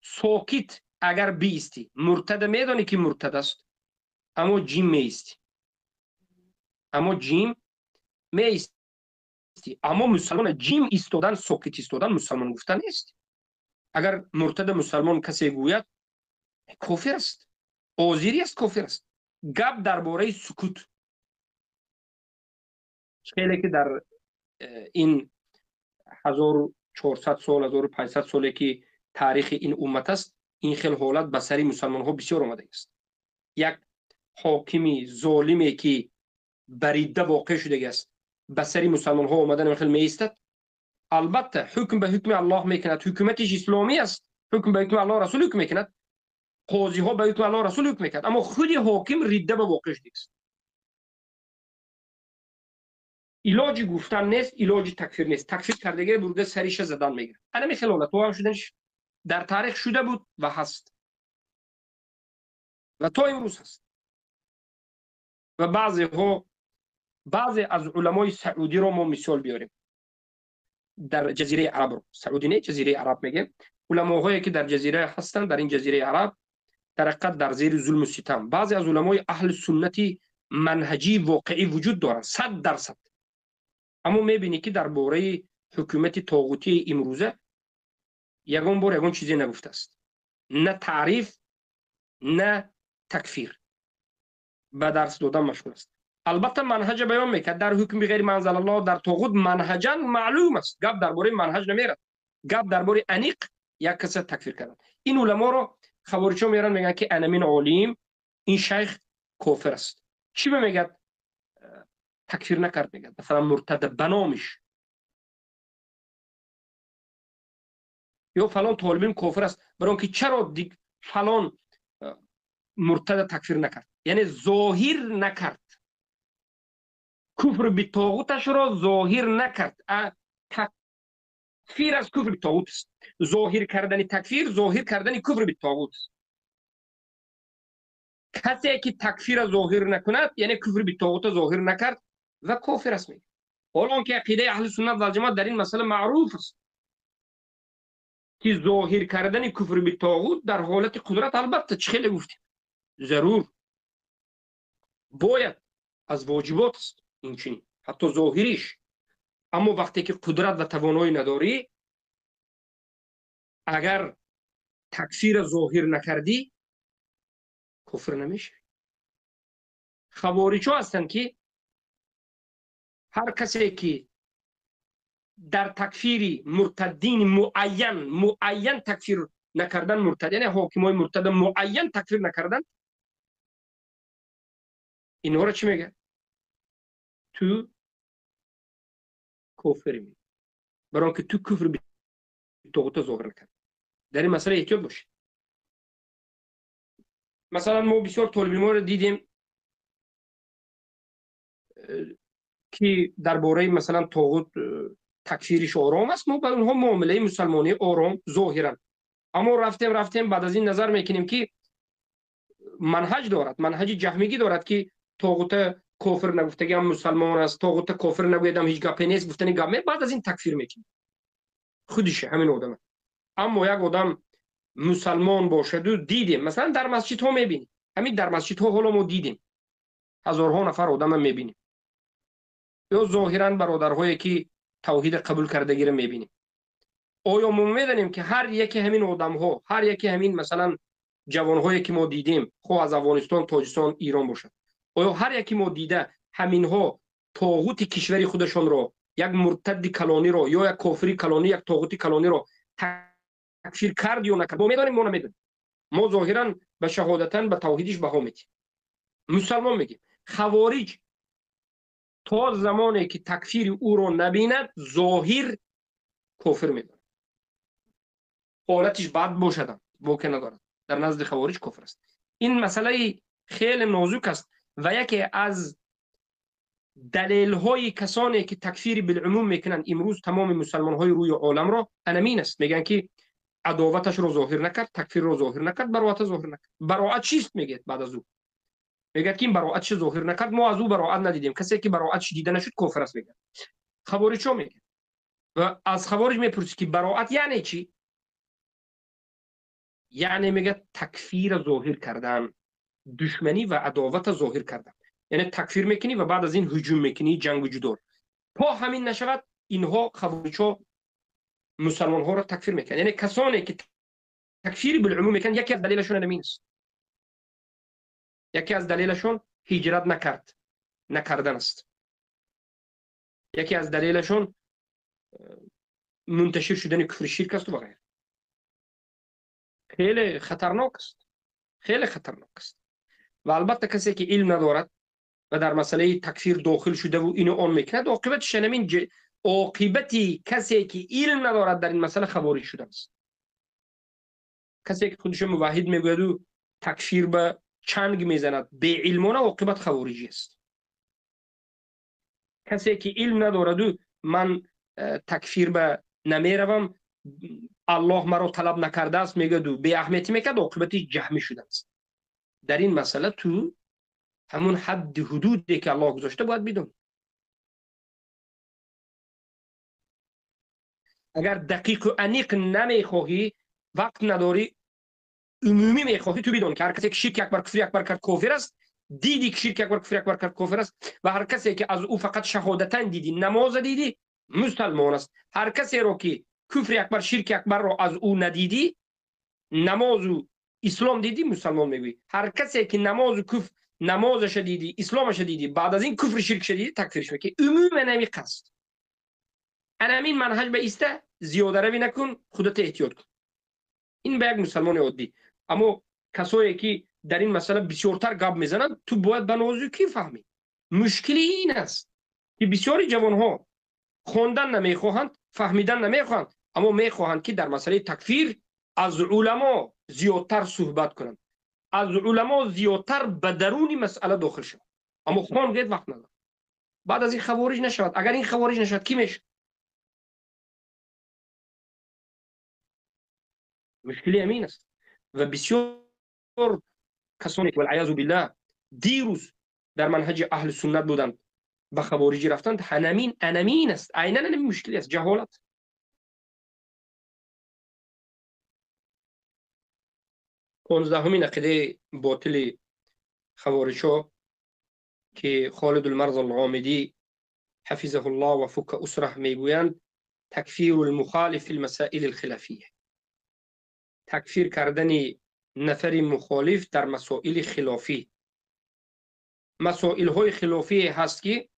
Speaker 1: сокит агар биистӣ, муртада медонӣ ки муртад аст, аммо ҷим меистӣ, аммо ҷим меистӣ. Аммо мусалмон ҷим истодан, сокит истодан мусалмон гуфта нест. Агар муртада мусалмон касе гӯяд, кофир аст, озирӣ аст, кофир аст. Гап дар бораи сукут. Хеле ки дар ин 1400 сол, 1500 соле ки таърихи ин уммат аст, ин хел ҳолат ба сари мусалмонҳо бисёр омадааст. Як ҳокими золиме ки ба ридда воқеъ шудагиаст, ба сари мусалмонҳо омадан хел меистад. Албатта ҳукм ба ҳукми Аллоҳ мекунад, ҳукуматиш исломӣ аст, ҳукм ба ҳукми Аллоҳ расул ҳукм мекунад, қозиҳо ба ҳукми Аллоҳ расул ҳукм мекунад, аммо худи ҳоким ридда ба воқеъ шудааст. Илоҷи гуфтан нест, илоҷи такфир нест. Такфир кардагӣ бурда сариша задан мегирад. Ана хел ҳолатҳо ҳам шуданш дар таърих шуда буд ва ҳаст ва то имрӯз ҳаст. Ва баъзеҳо, баъзе аз уламои саудиро мо мисол биёрем дар ҷазираи арабро, саудӣ не, ҷазираи араб мегем. Уламоҳое ки дар ҷазира ҳастанд, дар ин ҷазираи араб дар ҳақиқат дар зери зулму ситам, баъзе аз уламои аҳли суннати манҳаҷии воқеӣ вуҷуд доранд 100%. Аммо мебинӣ ки дар бораи ҳукумати тоғутии имрӯза ягон бор ягон чизе нагуфтааст, на таъриф, на такфир. Ба дарс додан машғул аст. Албатта манҳаҷа баён мекард, дар ҳукми ғайри ма анзалаллоҳ, дар тоғут манҳаҷан маълум аст. Гап дар бораи манҳаҷ намерад, гап дар бораи аниқ як каса такфир кардан. Ин уламоро хавориҷҳо меранд, мегӯянд ки анамин олим, ин шайх кофир аст. Чӣ ба мегӯяд? Такфир накард, мегӯяд масалан муртада ба номиш, ё фалон толибилм кофир аст, барои он ки чаро фалон муртада такфир накард, яъне зоҳир накард, куфр битоғуташро зоҳир накард. Такфир аз куфр битоғут аст. Зоҳир кардани такфир, зоҳир кардани куфр битоғут аст. Касе ки такфирро зоҳир накунад, яъне куфр битоғутро зоҳир накард ва кофир аст мегӯяд. Ҳоло он ки ақидаи аҳли суннат вал ҷамоат дар ин масъала маъруф аст ки зоҳир кардани куфр битоғут дар ҳолати қудрат, албатта чӣ хеле гуфтем, зарур. Бояд аз воҷибот аст инчунин, ҳатто зоҳириш. Аммо вақте ки қудрат ва тавоноӣ надорӣ, агар такфира зоҳир накардӣ, куфр намешавӣ. Хавориҷҳо ҳастанд ки ҳар касе ки дар такфири муртаддини муайян такфир накардан муртад, яъне ҳокимои муртада муайян такфир накардан, инҳоро чӣ мегӯяд? Ту кофирӣ, барои он ки ту куфр тоғута зоҳир накард. Дар ин масъала эҳтиёт бошед. Масалан, мо бисёр толибилморо дидем ки дар бораи масалан тоғут такфириш ором аст, мо ба онҳо муомилаи мусалмонӣ ором зоҳиран. Аммо рафтем баъд аз ин назар мекунем ки манҳаҷ дорад, манҳаҷи ҷаҳмигӣ дорад ки тоғута кофир нагуфтагиам мусалмон аст, тоғута кофир нагӯядам ҳеҷ гапе нест, гуфтани гап баъд аз ин такфир мекунем худише ҳамин одама. Аммо як одам мусалмон бошаду дидем, масалан дар масҷидҳо мебинем, ҳамин дар масҷидҳо ҳоло мо дидем ҳазорҳо нафар одама мебинем, ё зоҳиран бародарҳое ки тавҳида қабул кардагиро мебинем. Оё мо медонем ки ҳар яке ҳамин одамҳо, ҳар яке ҳамин масалан ҷавонҳое ки мо дидем, хоҳ аз Афғонистон, Тоҷикистон, Эрон бошад, оё ҳар яке мо дида ҳаминҳо тоғути кишвари худашонро, як муртадди калониро ё як кофири калонӣ, як тоғути калониро такфир кард ё накард? Мо медонем, мо намедонем. Мо зоҳиран ба шаҳодатан ба тавҳидиш баҳо медиҳем, мусалмон мегӯем. Хавориҷ то замоне ки такфири ӯро набинад, зоҳир кофир медонад. Ҳолатиш бад бошадам боке надорад, дар назди хавориҷ кофир аст. Ин масъалаи хеле нозук аст ва яке аз далелҳои касоне ки такфири билумум мекунанд имрӯз тамоми мусалмонҳои рӯи оламро анамин аст. Мегӯянд ки адоваташро зоҳир накард, такфирро зоҳир накард, бароата зоҳир накард. Бароат чист мегӯяд баъд аз ӯ? Мегӯяд ки ин бароатшо зоҳир накард, мо аз ӯ бароат надидем. Касе ки бароатш дида нашуд кофир аст мегӯяд. Хавориҷҳо мегӯяд ва аз хавориҷ мепурсӣ ки бароат яъне чӣ? Яъне мегӯяд такфира зоҳир кардан, душманӣ ва адовата зоҳир кардан. Яъне такфир мекунӣ ва баъд аз ин ҳуҷум мекунӣ, ҷангу ҷудор. То ҳамин нашавад, инҳо хавориҷҳо мусалмонҳоро такфир мекунанд. Яъне касоне ки такфири билумум мекунанд, яке аз далелашон ҳамин аст. Яке аз далелашон ҳиҷрат накардан аст. Яке аз далелашон мунташир шудани куфри ширк аст ва ғайра. Хеле хатарнок аст, хеле хатарнок аст. Ва албатта касе ки илм надорад ва дар масъалаи такфир дохил шудаву ину он мекунад, оқибатиш ҳамин оқибати касе ки илм надорад дар ин масъала хавориҷ шудааст. Касе ки худашо муваҳҳид мегӯяду такфир ба чанг мезанад беилмона, оқибат хавориҷӣ аст. Касе ки илм надораду ман такфир ба намеравам, Аллоҳ маро талаб накардааст мегӯяду беаҳамиятӣ мекард, оқибати ҷаҳмӣ шудааст. Дар ин масъала ту ҳамун ҳадди ҳудуде ки Аллоҳ гузошта бояд бидонӣ. Агар дақиқу аниқ намехоҳӣ, вақт надорӣ, умумӣ мехоҳӣ, ту бидон ки ҳар касе ки ширки акбар, куфри акбар кард, кофир аст. Дидӣ ки ширки акбар, куфри акбар кард, кофир аст. Ва ҳар касе ки аз ӯ фақат шаҳодатан дидӣ, намоза дидӣ, мусалмон аст. Ҳар касеро ки куфри акбар, ширки акбарро аз ӯ надидӣ, намозу ислом дидӣ, мусалмон мегӯӣ. Ҳар касе ки намозу куфр, намозаша дидӣ, исломаша дидӣ, баъд аз ин куфри ширкша дидӣ, такфирш мекунӣ. Умуман ҳамин қасд. Ана ҳамин манҳаҷ ба иста, зиёдаравӣ накун, худата эҳтиёт кун. Ин ба як мусалмони оддӣ. Аммо касое ки дар ин масъала бисёртар гап мезананд, ту бояд ба нозукӣ фаҳмӣ. Мушкили ин аст ки бисёри ҷавонҳо хондан намехоҳанд, фаҳмидан намехоҳанд, аммо мехоҳанд ки дар масъалаи такфир аз уламо зиёдтар суҳбат кунанд, аз уламо зиёдтар ба даруни масъала дохил шаванд. Аммо хон гӯяд вақт надорад. Баъд аз ин хавориҷ нашавад. Агар ин хавориҷ нашавад, кӣ мешавад? Мушкили ҳамин аст. Ва бисёр касоне ки валъаязу биллаҳ дирӯз дар манҳаҷи аҳли суннат буданд, ба хавориҷӣ рафтанд, анамин аст. Айнан ҳамин мушкиле аст, ҷаҳолат. 15-умин ақидаи ботили хавориҷҳо که خالد المرض الغامدی حفظه الله و فک اسره میگویند تکفیر المخالف فی المسائل الخلافیه، تکفیر کردن نفر مخالف در مسائل خلافی. مسائل های خلافی هست که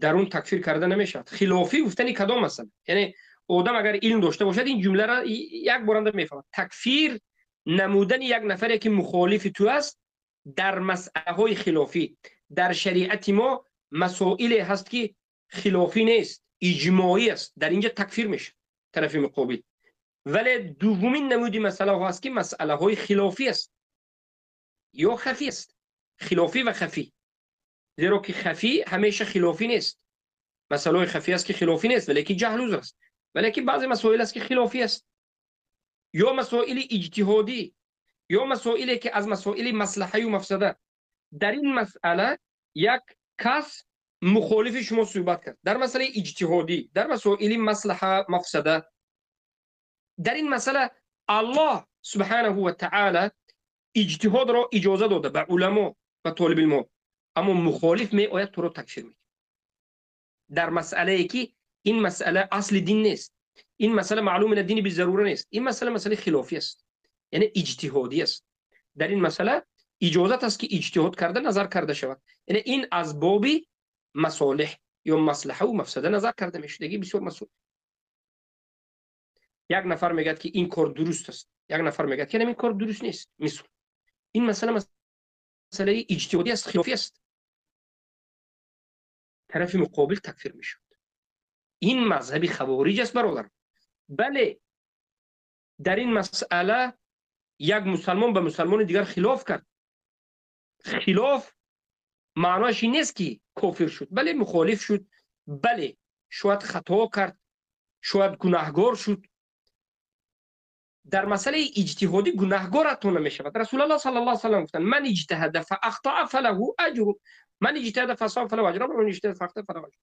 Speaker 1: در اون تکفیر کرده نمیشد. خلافی گفتنی کدام مسئله؟ یعنی آدم اگر علم داشته باشد این جمله را یک بار میفهمد. تکفیر نمودن یک نفری که مخالف تو است در مسئله های خلافی. در شریعت ما مسائل هست که خلافی نیست، اجماعی است، در اینجا تکفیر میشه طرف مقابل. ولی دومین نمودی مسئله ها هست که مسئله های خلافی است یا خفی است. خلافی و خفی، زیرا که خفی همیشه خلافی نیست. مسئله خفی است که خلافی نیست ولی که جهل است، ولی که بعضی مسائل است که خلافی است، یا مسائل اجتهادی یا مسائلی که از مسائل مصلحه و مفسده. در این مسئله یک کس مخالف شما صحبت کرد در مسئله اجتهادی، در مسائل مصلحه مفسده. در این مسئله الله سبحانه و تعالی اجتهاد را اجازه داده به علما و طالب علم، اما مخالف می آید تو رو تکفیر میکنه در مسئله ای که این مسئله اصل دین نیست، این مسئله معلوم دین بالضروره نیست، این مسئله مسئله خلافی است، یعنی اجتهادی است. در این مسئله اجازه است که اجتهاد کرده نظر کرده شود، یعنی این از باب مصالح یا مصلحه و مفسده نظر کرده میشه دیگه. بسیار مسئول. یک نفر میگه که این کار درست است، یک نفر میگه که این کار درست نیست. مثل این مسئله مسئله اجتهادی است، خلافی است، طرف مقابل تکفیر میشد. این مذهب خوارج است برادر. بله در این مسئله یک مسلمان به مسلمان دیگر خلاف کرد. خلاف معناش این نیست که کافر شد، بله مخالف شد، بله شاید خطا کرد، شاید گناهگار شد. در مسئله اجتهادی گناهگار حتی نمیشود. رسول الله صلی الله علیه و سلم گفتند من اجتهد فاخطأ فله اجر، من اجتهد فصاب فله اجر، من اجتهد فاخطأ فله اجر.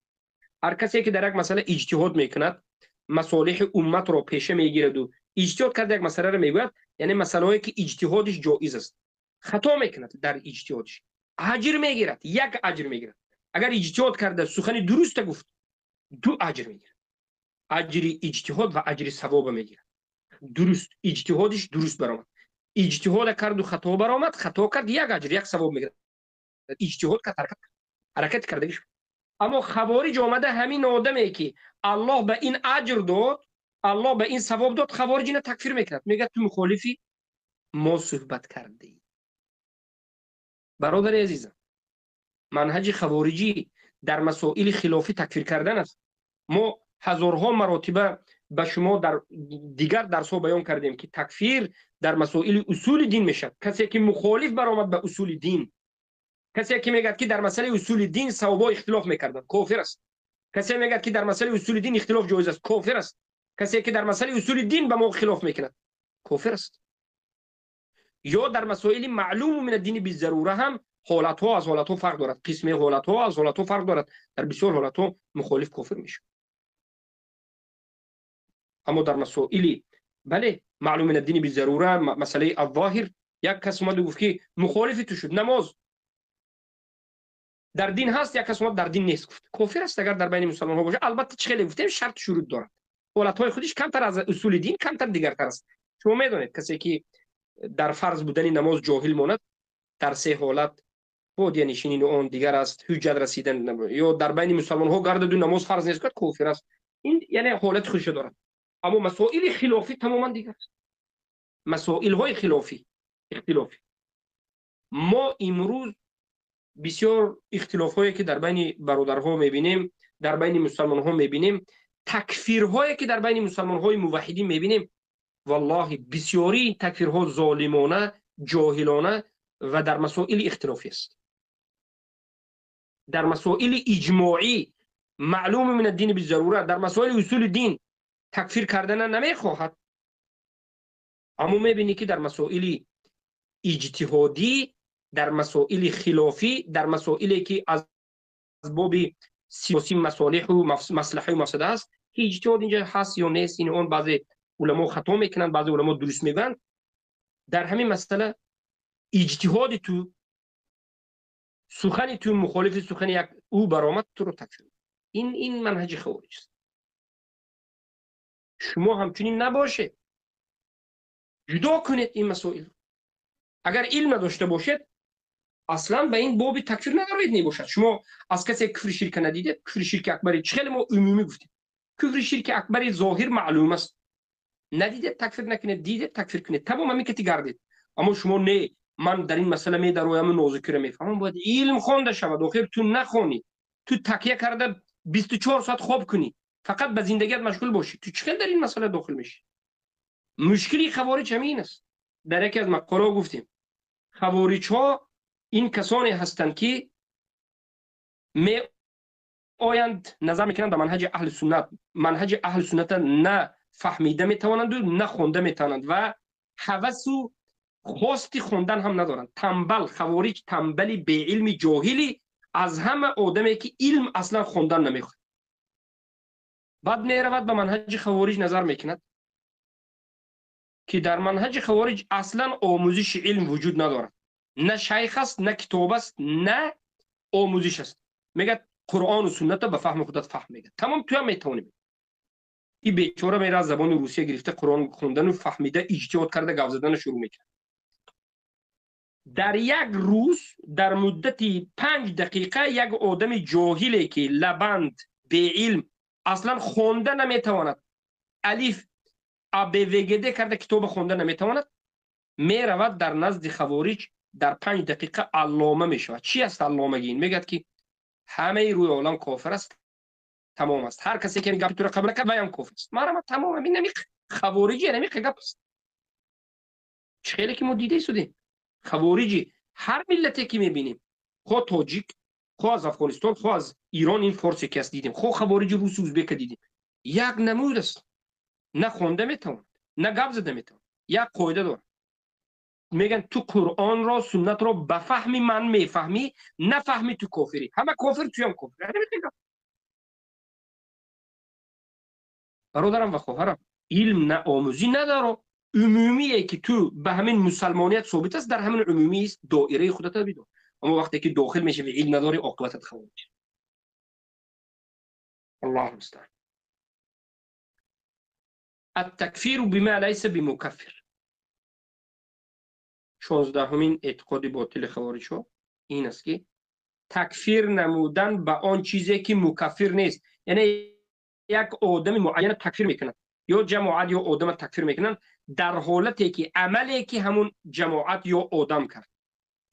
Speaker 1: هر کسی که در یک مسئله اجتهاد میکند، مصالح امت را پیشه میگیرد و اجتهاد کرده یک مسئله را میگوید، یعنی مسئله که اجتهادش جایز است، خطا میکند در اجتهادش، اجر میگیرد، یک اجر میگیرد. اگر اجتهاد کرده سخن درست گفت، دو اجر میگیرد، اجر اجتهاد و اجر ثواب میگیرد. درست اجتهادش درست برآمد، اجتهاد کرد و خطا برآمد، خطا کرد یک اجر یک ثواب میگیرد. اجتهاد کرد، حرکت کرده. اما خوارج آمده همین آدمی که الله به این اجر داد، الله به این ثواب داد، خوارج اینو تکفیر میکرد، میگه تو مخالفی ما صحبت کردی. برادر عزیزم، منهج خوارجی در مسائل خلافی تکفیر کردن است. ما هزارها مراتبه به شما در دیگر درس ها بیان کردیم که تکفیر در مسائل اصول دین میشد. کسی که مخالف برآمد به اصول دین، کسی که میگه که در مسئله اصول دین صحابه اختلاف میکردند، کافر است. کسی میگه که در مسئله اصول دین اختلاف جایز است، کافر است. کسی که در مسئله اصول دین به ما خلاف میکند، کافر است. یا در مسائل معلوم من الدین بالضروره هم حالت ها از حالت ها فرق دارد، قسم حالت ها از حالت ها فرق دارد، در بسیار حالت ها مخالف کافر میشه. اما در مسائل بله معلوم من الدین بالضروره، مسئله الظاهر، یک کس اومد گفت که مخالف تو شد، نماز در دین هست، یک کس اومد در دین نیست گفت، کافر است اگر در بین مسلمان ها باشه. البته چه خیلی گفتیم شرط شروط دارد، حالت های خودش کمتر از اصول دین، کمتر دیگرتر است. شما میدونید کسی که در فرض بودن نماز جاهل ماند، در سه حالت بودیه نشینین آن دیگر است، حجت رسیدن یا در بین مسلمان ها گردد و نماز فرض نیست کرد، کافر است. این یعنی حالت خودش دارد. اما مسائل خلافی تماما دیگر است. مسائل های خلافی اختلافی، ما امروز بسیار اختلاف هایی که در بین برادرها میبینیم، در بین مسلمان ها میبینیم، تکفیرهایی که در بین مسلمان های موحدین میبینیم، والله بسیاری تکفیرها ظالمانه، جاهلانه و در مسائل اختلافی است. در مسائل اجماعی معلوم من الدین بالضروره، در مسائل اصول دین تکفیر کردن نمیخواهد. اما میبینی که در مسائل اجتهادی، در مسائل خلافی، در مسائلی که از باب سیاسی مصالح و مصلحه و مفسده است، که اجتهاد اینجا هست یا نیست، این اون بعضی علما خطا میکنن، بعضی علما درست میگن. در همین مسئله اجتهاد تو Сухани ту мухолифи сухани як ӯ баромад, туро такфир. Ин манҳаҷи хавориҷ аст. Шумо ҳамчунин набошед. Ҷудо кунед ин масоилро. Агар илм надошта бошед, аслан ба ин боби такфир надароед мебошад. Шумо аз касе куфри ширка надидед, куфри ширки акбари чӣ хеле мо умумӣ гуфтем. Куфри ширки акбари зоҳир маълум аст. Надидед такфир накунед, дидед такфир кунед. Тамом ҳамин кати гардед. Аммо шумо не, ман дар ин масъала медароям ва нозукиро мефаҳмам, бояд илм хонда шавад. Охир ту нахонӣ, ту такя карда 24 соат хоб кунӣ, фақат ба зиндагият машғул бошӣ, ту чӣ хел дар ин масъала дохил мешӣ? Мушкили хавориҷ ҳамин аст. Дар яке аз мақолаҳо гуфтем, хавориҷҳо ин касоне ҳастанд ки меоянд назар мекунанд ба манҳаҷи аҳли суннат. Манҳаҷи аҳли суннатро на фаҳмида метавонанду на хонда метавонанд ва ҳавасу хости хондан ҳам надоранд. Тамбал, хавориҷ тамбали беилми ҷоҳили аз ҳама одаме ки илм аслан хондан намехоҳад. Баъд меравад ба манҳаҷи хавориҷ назар мекунад ки дар манҳаҷи хавориҷ аслан омӯзиши илм вуҷуд надорад. На шайх аст, на китоб аст, на омӯзиш аст. Мегӯяд Қуръону суннатро ба фаҳми худат фаҳм мегӯяд. Тамом, туям метавонӣ. Ин бечора меравад забони русия гирифта Қуръон хондану фаҳмида иҷтиҳод карда гап задану шурӯъ мекунад. Дар як рӯз дар муддати 5 дақиқа як одами ҷоҳиле ки лабанд, беилм, аслан хонда наметавонад, алиф А Б В Г Д карда китоба хонда наметавонад, меравад дар назди хавориҷ дар 5 дақиқа аллома мешавад. Чӣ аст алломагӣ? Ин мегӯяд ки ҳамаи рӯи олам кофир аст, тамом аст. Ҳар касе ки гапи туро қабул накард, вай ҳам кофир аст. Марама тамом, ин ҳамин хавориҷи, ҳамин гап аст. Чӣ хеле ки мо дида истодем, хавориҷи ҳар миллате ки мебинем, хо тоҷик, хо аз Афғонистон, хо аз Ирон, ин форсе ки аст дидем, хо хавориҷи русу узбека дидем, як намуд аст. На хонда метавонад, на гап зада метавонад. Як қоида дорад. Мегӯянд ту Қуръонро, суннатро ба фаҳми ман мефаҳмӣ, нафаҳмӣ ту кофирӣ. Ҳама кофир, туям кофир. Бародарам ва хоҳарам, илм на омӯзӣ надоро. Умумие ки ту ба ҳамин мусалмоният собит аст, дар ҳамин умумист доираи худатро бидор. Аммо вақте ки дохил мешавӣ, илм надорӣ, оқибатат хавориҷ. Аллоҳу мустаъан. التكفير بما ليس بمكفر. 16مین اعتقاد باطل خوارج‌ها این است که تکفیر نمودن به آن چیزی که مکفر نیست. یعنی یک آدم معین تکفیر میکنند یا جماعت یا آدم تکفیر میکنند در حالتی که عملی که همون جماعت یا آدم کرد،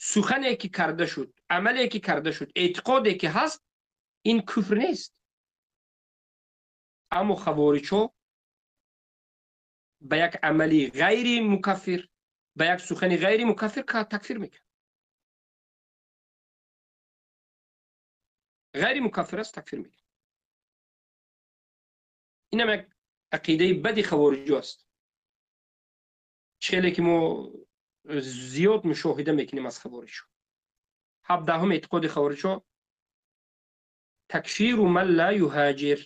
Speaker 1: سخنی که کرده شد، عملی که کرده شد، اعتقادی که هست، این کفر نیست. اما خوارج‌ها به یک عملی غیر مکفر، به یک سخن غیر مکفر تکفیر میکنه. غیر مکفر است، تکفیر میکنه. اینم یک عقیده بدی خوارجی است. چه که ما زیاد مشاهده میکنیم از خوارج. 17 اعتقاد خوارج ها تکفیر من لا یهاجر.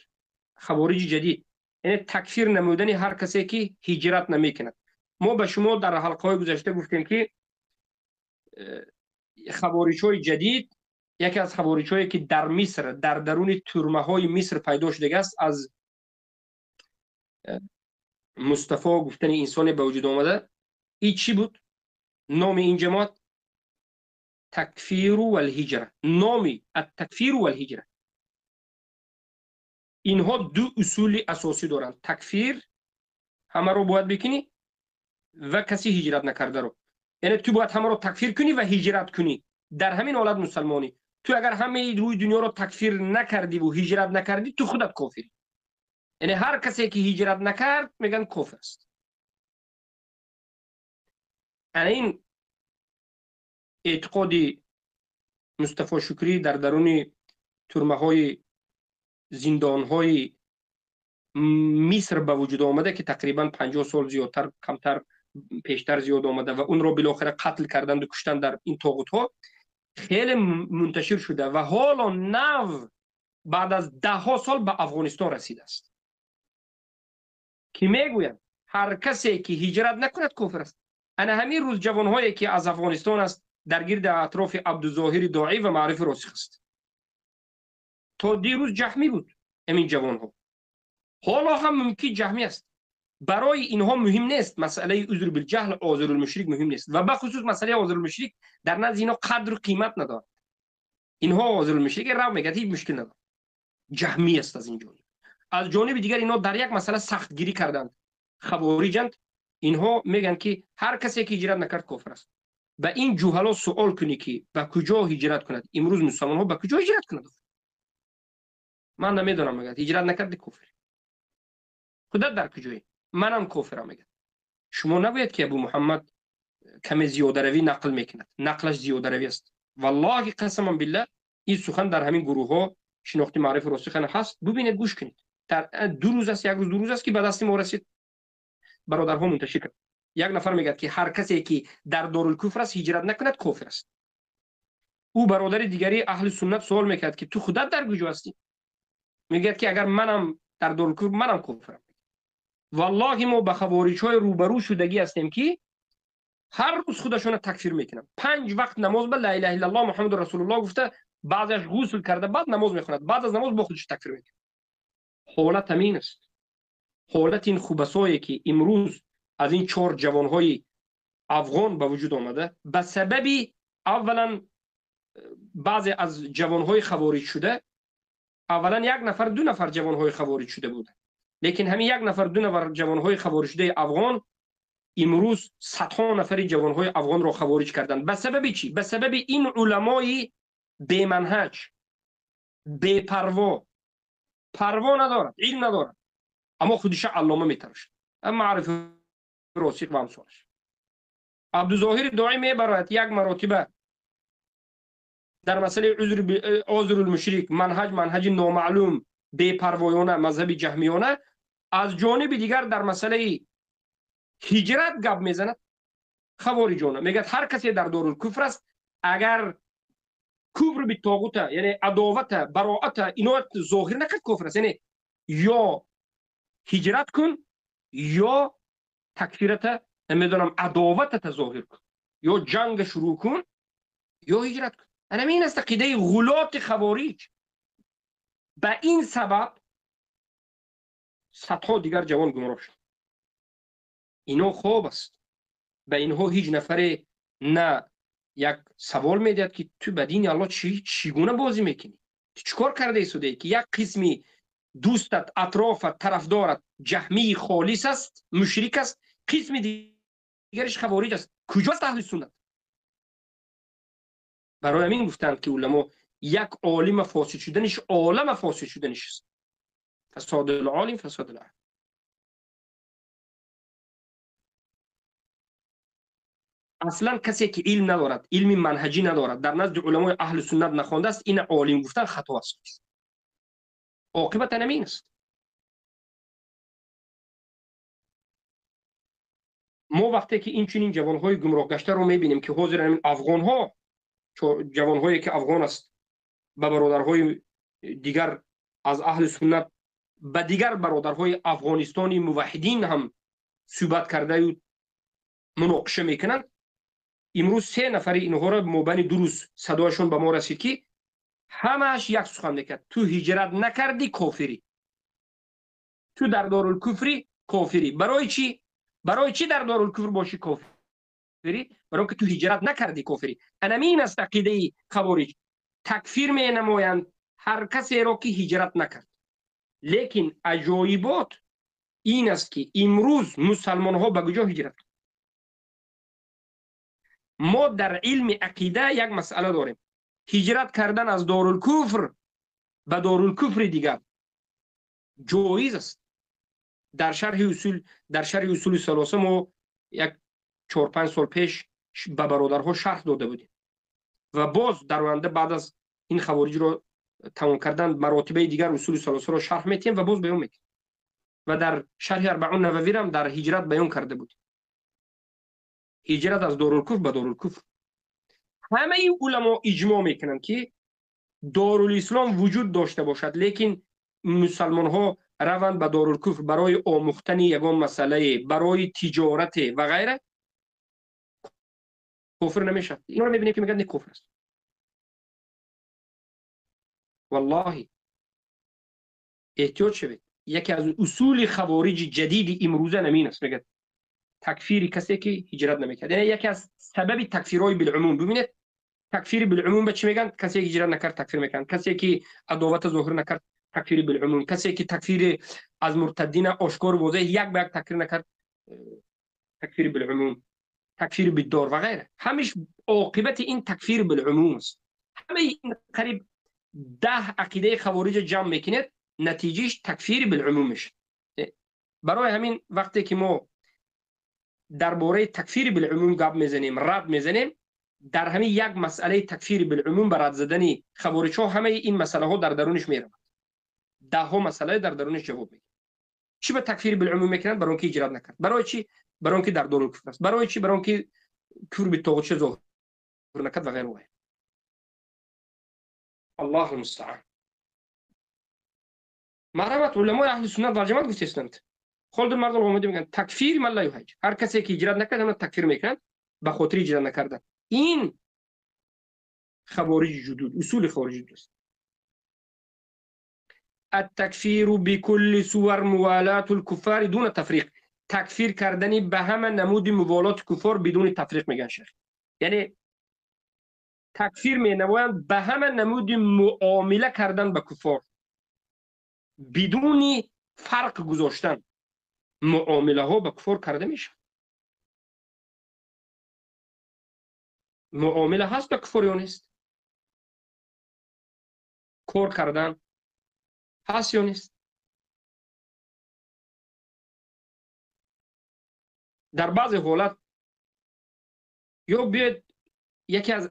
Speaker 1: خوارج جدید، یعنی تکفیر نمودن هر کسی که هجرت نمیکند. ما به شما در حلقه های گذشته گفتیم که خوارج های جدید، یکی از خوارج هایی که در مصر، در درون ترمه های مصر پیدا شده است، از مصطفی گفتن انسان به وجود آمده. این چی بود؟ نام این جماعت تکفیر و الهجره. نام التکفیر و الهجره. اینها دو اصول اساسی دارند. تکفیر همه رو باید بکنی و کسی هجرت نکرده رو، یعنی تو باید همه رو تکفیر کنی و هجرت کنی. در همین حالت مسلمانی. تو اگر همه روی دنیا رو تکفیر نکردی و هجرت نکردی، تو خودت کافری. یعنی هر کسی که هجرت نکرد میگن کافر است. یعنی این اعتقاد مصطفی شکری در درون ترمه های زندان های مصر به وجود آمده که تقریبا 50 سال زیادتر کمتر پیشتر زیاد آمده و اون رو بالاخره قتل کردند و کشتن در این طاغوت ها، خیلی منتشر شده و حالا نو بعد از ده ها سال به افغانستان رسیده است که میگویند هر کسی که هجرت نکند کافر است. انا همین روز جوانهایی که از افغانستان است дар гирди атрофи Абдузоҳири Доӣ ва Маърифи Росих аст. То дирӯз ҷаҳмӣ буд ҳамин ҷавонҳо, ҳоло ҳам мумкин ҷаҳмӣ аст. Барои инҳо муҳим нест масъалаи узр билҷаҳл, озурулмушрик муҳим нест ва бахусус масъалаи озурулмушрик дар назди инҳо қадру қимат надорад. Инҳо озурулмушрик рав мегӯяд, ҳеҷ мушкил надорад. Ҷаҳмӣ аст аз ин ҷониб. Аз ҷониби дигар инҳо дар як масъала сахтгирӣ карданд, хавориҷанд. Инҳо мегӯянд ки ҳар касе ки ҳиҷрат накард кофир аст. Ба ин ҷуҳало суол кунӣ ки ба куҷо ҳиҷрат кунад. Имрӯз мусалмонҳо ба куҷо ҳиҷрат кунад? Ман намедонам, мегӯяд ҳиҷрат накарди кофир. Худат дар куҷоӣ? Манам кофирам, мегӯяд. Шумо набояд ки Абу Муҳаммад каме зиёдаравӣ нақл мекунад, нақлаш зиёдаравӣ аст. Валлоҳи қасаман биллаҳ, ин сухан дар ҳамин гурӯҳҳо шинохти маърифи росихан ҳаст. Бубинед, гӯш кунед. Дар ду рӯз аст, як рӯз ду рӯз аст ки ба дасти мо расид, бародарҳо мунташир кард. Як нафар мегӯяд ки ҳар касе ки дар дорулкуфр аст ҳиҷрат накунад кофир аст. Ӯ бародари дигари аҳли суннат суол мекард ки ту худат дар куҷо ҳастӣ? Мегӯяд ки агар манам дар дорулкуфр, манам кофирам. Валлоҳи мо ба хавориҷҳои рӯбарӯ шудагӣ ҳастем ки ҳар рӯз худашонро такфир мекунанд. 5 вақт намоз ба ла илаҳа иллаллоҳ Муҳаммаду расулуллоҳ гуфта, баъзеаш ғусл карда, баъд намоз мехонад, баъд аз намоз бо худаш такфир мекунад. Ҳолат ҳамин аст. Ҳолати ин хубасое ки имрӯз аз ин 4 ҷавонҳои афғон ба вуҷуд омада, ба сабаби аввалан баъзе аз ҷавонҳои хавориҷ шуда, аввалан як нафар ду нафар ҷавонҳои хавориҷ шуда буданд, лекин ҳамин як нафар ду нафар ҷавонҳои хавориҷ шудаи афғон имрӯз садҳо нафари ҷавонҳои афғонро хавориҷ карданд. Ба сабаби чӣ? Ба сабаби ин уламои беманҳаҷ, бепарво, парво надорад, илм надорад, аммо худиша аллома метарошад. Маърифи росиқ ва амсолаш. Абдузоҳири Доӣ мебарояд як маротиба дар масъалаи озурулмушрик, манҳаҷ, манҳаҷи номаълум, бепарвоёна, мазҳаби ҷаҳмиёна. Аз ҷониби дигар дар масъалаи ҳиҷрат гап мезанад хавориҷона. Мегӯяд ҳар касе дар дорулкуфр аст, агар куфр битоғута, яъне адовата, бароата, ино зоҳир накард кофир аст. Яъне ё ҳиҷрат кун, ё такфирата, намедонам, адоватата зоҳир кун, ё ҷанга шурӯъ кун, ё ҳиҷрат кун. Ана ин аст ақидаи ғулоти хавориҷ. Ба ин сабаб садҳо дигар ҷавон гумроҳ шуд. Ино хоб аст. Ба инҳо ҳеҷ нафаре на як савол медиҳад ки ту ба дини Аллоҳ чӣ гуна бозӣ мекунӣ, ту чӣ кор кардаи судаӣ ки як қисми дӯстат, атрофат, тарафдорат ҷаҳмии холис аст, мушрик аст, қисми дигариш хавориҷ аст. Куҷост аҳли суннат? Барои ҳамин гуфтанд ки уламо як олима фосид шуданиш олама фосид шуданиш аст. Фасодул олим фасодул аҳл. Аслан касе ки илм надорад, илми манҳаҷӣ надорад, дар назди уламои аҳли суннат нахондааст, ин олим гуфтан хато аст. Оқибат ҳамин аст. Мо вақте ки инчунин ҷавонҳои гумроҳгаштаро мебинем ки ҳозир ҳамин афғонҳо, ҷавонҳое ки афғон аст, ба бародарҳои дигар аз аҳли суннат, ба дигар бародарҳои афғонистони муваҳидин ҳам суҳбат кардаю муноқиша мекунанд. Имрӯз 3 нафари инҳоро мобайни ду рӯз садояшон ба мо расид ки ҳамааш як сухан мекард: ту ҳиҷрат накардӣ, кофирӣ, ту дар дорулкуфрӣ, кофирӣ. Барои чӣ? Барои чӣ дар дорулкуфр бошӣ кофирӣ? Барои ки ту ҳиҷрат накардӣ, кофирӣ. Анамин аст ақидаи хавориҷ. Такфир менамоянд ҳар касеро ки ҳиҷрат накард. Лекин аҷоибот ин аст ки имрӯз мусалмонҳо ба куҷо ҳиҷрат карданд? Мо дар илми ақида як масъала дорем: ҳиҷрат кардан аз дорулкуфр ба дорулкуфри дигар ҷоиз аст. Дар шарҳи усул, дар шарҳи усули салоса мо як 4-5 сол пеш ба бародарҳо шарҳ дода будем ва боз дар оянда баъд аз ин хавориҷро тамом кардан маротибаи дигар усули салосаро шарҳ метиҳем ва боз баён мекунем. Ва дар шарҳи Арбаун Нававирам дар ҳиҷрат баён карда будем. Ҳиҷрат аз дорулкуфр ба дорулкуфр. Ҳамаи уламо иҷмоъ мекунанд ки дорулислом вуҷуд дошта бошад, лекин мусалмонҳо раванд ба дорулкуфр барои омӯхтани ягон масъалае, барои тиҷорате ва ғайра, кофир намешавад. Инро мебинем, ки мегӯяд, не, кофир аст. Валлоҳи, эҳтиёт шавед. Яке аз усули хавориҷи ҷадиди имрӯза намин аст, мегӯяд такфири касе, ки ҳиҷрат намекард. Яъне яке аз сабаби такфирҳои билумум. Бибинед, такфири билумум ба чӣ мегӯянд? Касе, ки ҳиҷрат накард, такфир мекунанд, касе, ки адовата зоҳир накард, такфири билумум, касе, ки такфири аз муртаддина ошкор, возеҳ, як ба як такфир накард, такфири билумум, такфири биддор ва ғайра. Ҳамиш оқибати ин такфири билумум аст. Ҳамаи ин қариб 10 ақидаи хавориҷа ҷамъ мекунед, натиҷааш такфири билумум мешавад. Барои ҳамин, вақте ки мо дар бораи такфири билумум гап мезанем, рад мезанем, дар ҳамин як масъалаи такфири билумум ба рад задани хавориҷҳо ҳамаи ин масъалаҳо дар даруниш меравад. Даҳҳо масъалае дар даруниш ҷавоб медиҳад. Чӣ ба такфири билумум мекунанд? Барои он ки ҳиҷрат накард. Барои чӣ? Барои он ки дар дорул куфр аст. Барои чӣ? Барои он ки куфр битоғутша зоҳир накард ва ғайра. Аллоҳу мустаъан. Марҳамат, уламои аҳли суннат ва ҷамоат гуфтестанд. Холид Мардон Ғомидӣ мегӯянд: такфир ман ла юҳаҷ. Ҳар касе, ки ҳиҷрат накард, ҳамон такфир мекунанд ба хотири ҳиҷрат накардан. Ин хавориҷи ҷудуд, усули хавориҷи ҷудуд аст. التكفير بكل صور موالاة الكفار دون تفریق. تکفیر کردنی به همه نمود موالات کفار بدون تفریق، میگن شیخ. یعنی تکفیر می نمایند به همه نمود معامله کردن به کفار بدون فرق گذاشتن. معامله ها به کفار کرده میشه. معامله هست به کفار یا نیست؟ کار کردن هست یا نیست؟ در بعضی حالت یا بیاید یکی از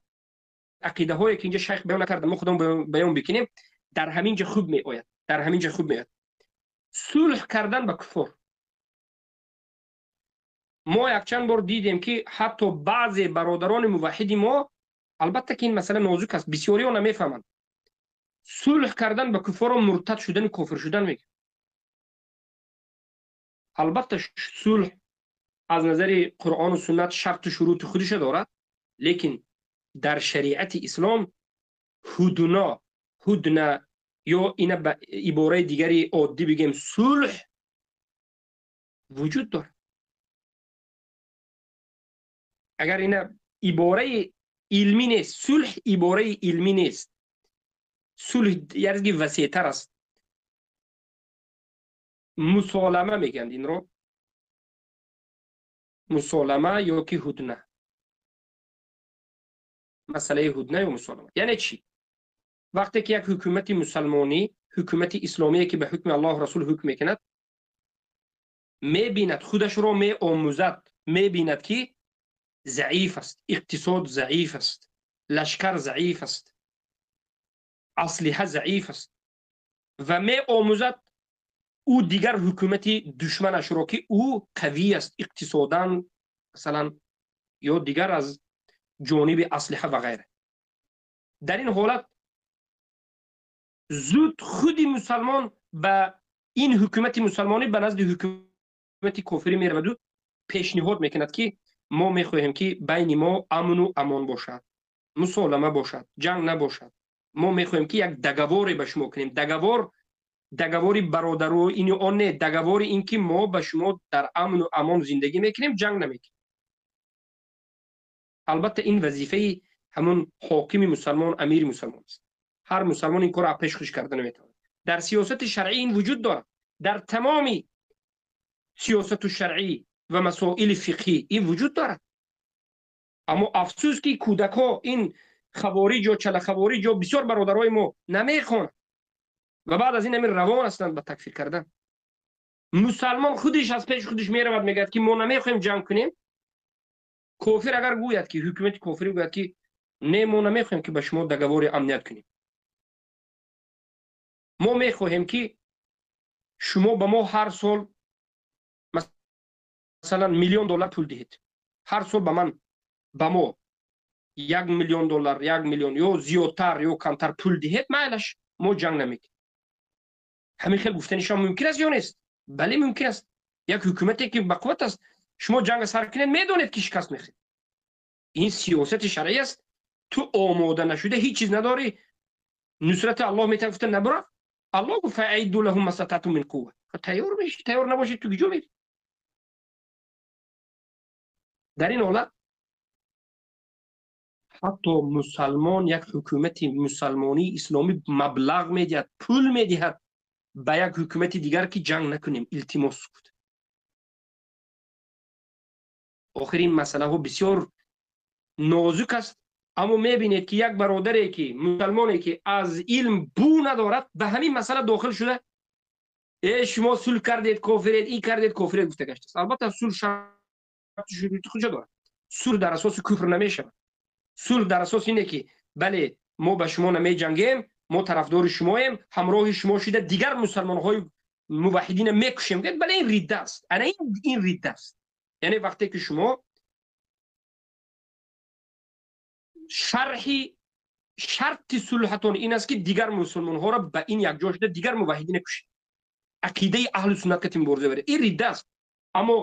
Speaker 1: عقیده هایی که اینجا شیخ بیان نکرده، ما خودمون بیان بکنیم، در همین جا خوب می آید. در همین جا خوب می آید. صلح کردن با کفار. ما یک چند بار دیدیم که حتی بعضی برادران موحدی ما، البته که این مسئله نازک است، بسیاری ها نمیفهمند، صلح کردن با کفار و مرتد شدن، کافر شدن میگه. البته صلح از نظر قرآن و سنت شرط و شروط خودش دارد، لیکن در شریعت اسلام هدنا، هدنه یا اینا به عباره دیگری عادی بگیم صلح وجود دارد. اگر اینا عباره علمی نیست، صلح عباره علمی نیست، صلح یعنی وسیع‌تر است. مسالمه میگن این رو، مسالمه یا که هدنه. مسئله هدنه یا مسالمه یعنی چی؟ وقتی که یک حکومت مسلمانی، حکومت اسلامی که به حکم الله رسول حکم میکند، میبیند خودش رو می آموزد، میبیند که ضعیف است، اقتصاد ضعیف است، لشکر ضعیف است، اسلحه ضعیف است و می آموزد او دیگر حکومت دشمنش رو که او قوی است اقتصاداً مثلا یا دیگر از جانب اسلحه و غیره. در این حالت زود خودی مسلمان به این حکومت مسلمانی به نزد حکومت کافری میرود و پیشنهاد میکند که ما میخواهیم که بین ما امن و امان باشد، مسالمه باشد، جنگ نباشد. ما میخواهیم که یک договор ی به شما کنیم. договор، договор ی برادر و این آن نه، договор ی این که ما به شما در امن و امان زندگی میکنیم، جنگ نمیکنیم. البته این وظیفه همون حاکم مسلمان، امیر مسلمان است. هر مسلمان این کار را پیش خوش کرده نمیتواند. در سیاست شرعی این وجود دارد. در تمام سیاست شرعی و مسائل فقهی این وجود دارد. اما افسوس که کودک‌ها، این خوارج یا چله خوارج یا بسیار برادرای ما نمیخوانند و بعد از این همین روان هستند به تکفیر کردن. مسلمان خودش از پیش خودش میرود، میگه که ما نمیخوایم جنگ کنیم. کافر اگر گوید که حکومت کافری گوید که نه، ما نمیخوایم که به شما договор امنیت کنیم، ما میخواهیم که شما به ما هر سال مثلا 1 میلیون دلار پول دهید، هر سال به من، به ما 1 میلیون دلار، 1 میلیون یا زیادتر یا کمتر پول دهید، معلش، ما جنگ نمیکنیم. همین خیلی گفتنش ممکن است یا نیست؟ بله، ممکن است. یک حکومتی که بقوت است، شما جنگ سر کنید، میدونید که شکست میخورید. Ин сиёсати шаръӣ аст. Ту омода нашуда ҳеҷ чиз надорӣ, нусрати Аллоҳ метавон гуфта набура. Аллоҳ гуфт фаъидду лаҳум мастатаътум мин қувва. Тайёр мешӣ, тайёр набошӣ ту куҷо мерӣ? Дар ин ҳолат ҳатто мусалмон, як ҳукумати мусалмонии исломӣ маблағ медиҳад, пул медиҳад ба як ҳукумати дигар ки ҷанг накунем, илтимос гуфт. Охир ин масъалаҳо бисёр нозук аст, аммо мебинед ки як бародаре ки мусалмоне ки аз илм бу надорад ба ҳамин масъала дохил шуда, шумо сулҳ кардед кофиред, ин кардед кофиред гуфта гаштааст. Албатта сулҳ шарту шурути худро дорад. Сулҳ дар асоси куфр намешавад. Сулҳ дар асоси ине ки бале мо ба шумо намеҷангем, мо тарафдори шумоем, ҳамроҳи шумо шуда дигар мусалмонҳои муваҳидина мекушем. Бале ин ридда аст. Ана ин ридда аст. Яъне вақте ки шумо шарҳи шарти сулҳатон ин аст ки дигар мусулмонҳоро ба ин якҷо шуда дигар муваҳидина кушед, ақидаи аҳлу суннат кати мубориза баред, ин ридда аст. Аммо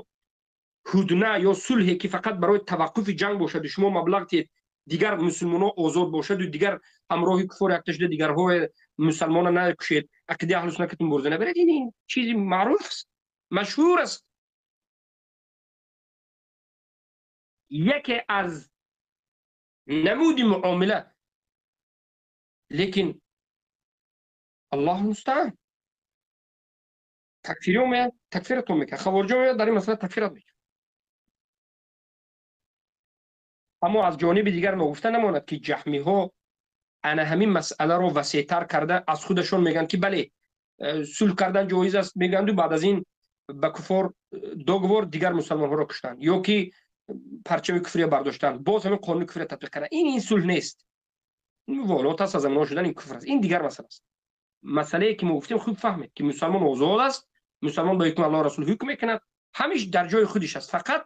Speaker 1: ҳудна ё сулҳе ки фақат барои таваққуфи ҷанг бошаду шумо маблағ диҳед дигар мусулмонҳо озод бошаду дигар ҳамроҳи куфор якта шуда дигарҳои мусалмона накушед, ақидаи аҳлу суннат кати мубориза набаред, ин чизи маъруф аст, машҳур аст. Яке аз намуди муомила, лекин Аллоҳ мустаъан, такфириё меяд, такфиратон мекунад, хавориҷо меяд, дар ин масъала такфират мекунад. Аммо аз ҷониби дигар ногуфта намонад ки ҷаҳмиҳо ана ҳамин масъаларо васеътар карда аз худашон мегӯянд ки бале сулҳ кардан ҷоиз аст мегӯянду баъд аз ин ба куфор договор дигар мусалмонҳоро куштанд ё ки парчами куфрия бардоштанд, боз ҳамин қонуни куфрия татбиқ кардан. Ин сулҳ нест, волот аст, аз амно шудан ин куфр аст. Ин дигар масъала аст. Масъалае ки мо гуфтем хуб фаҳмед ки мусалмон озод аст, мусалмон ба ҳукми Аллоҳ расул ҳукм мекунад, ҳамиш дар ҷои худиш аст, фақат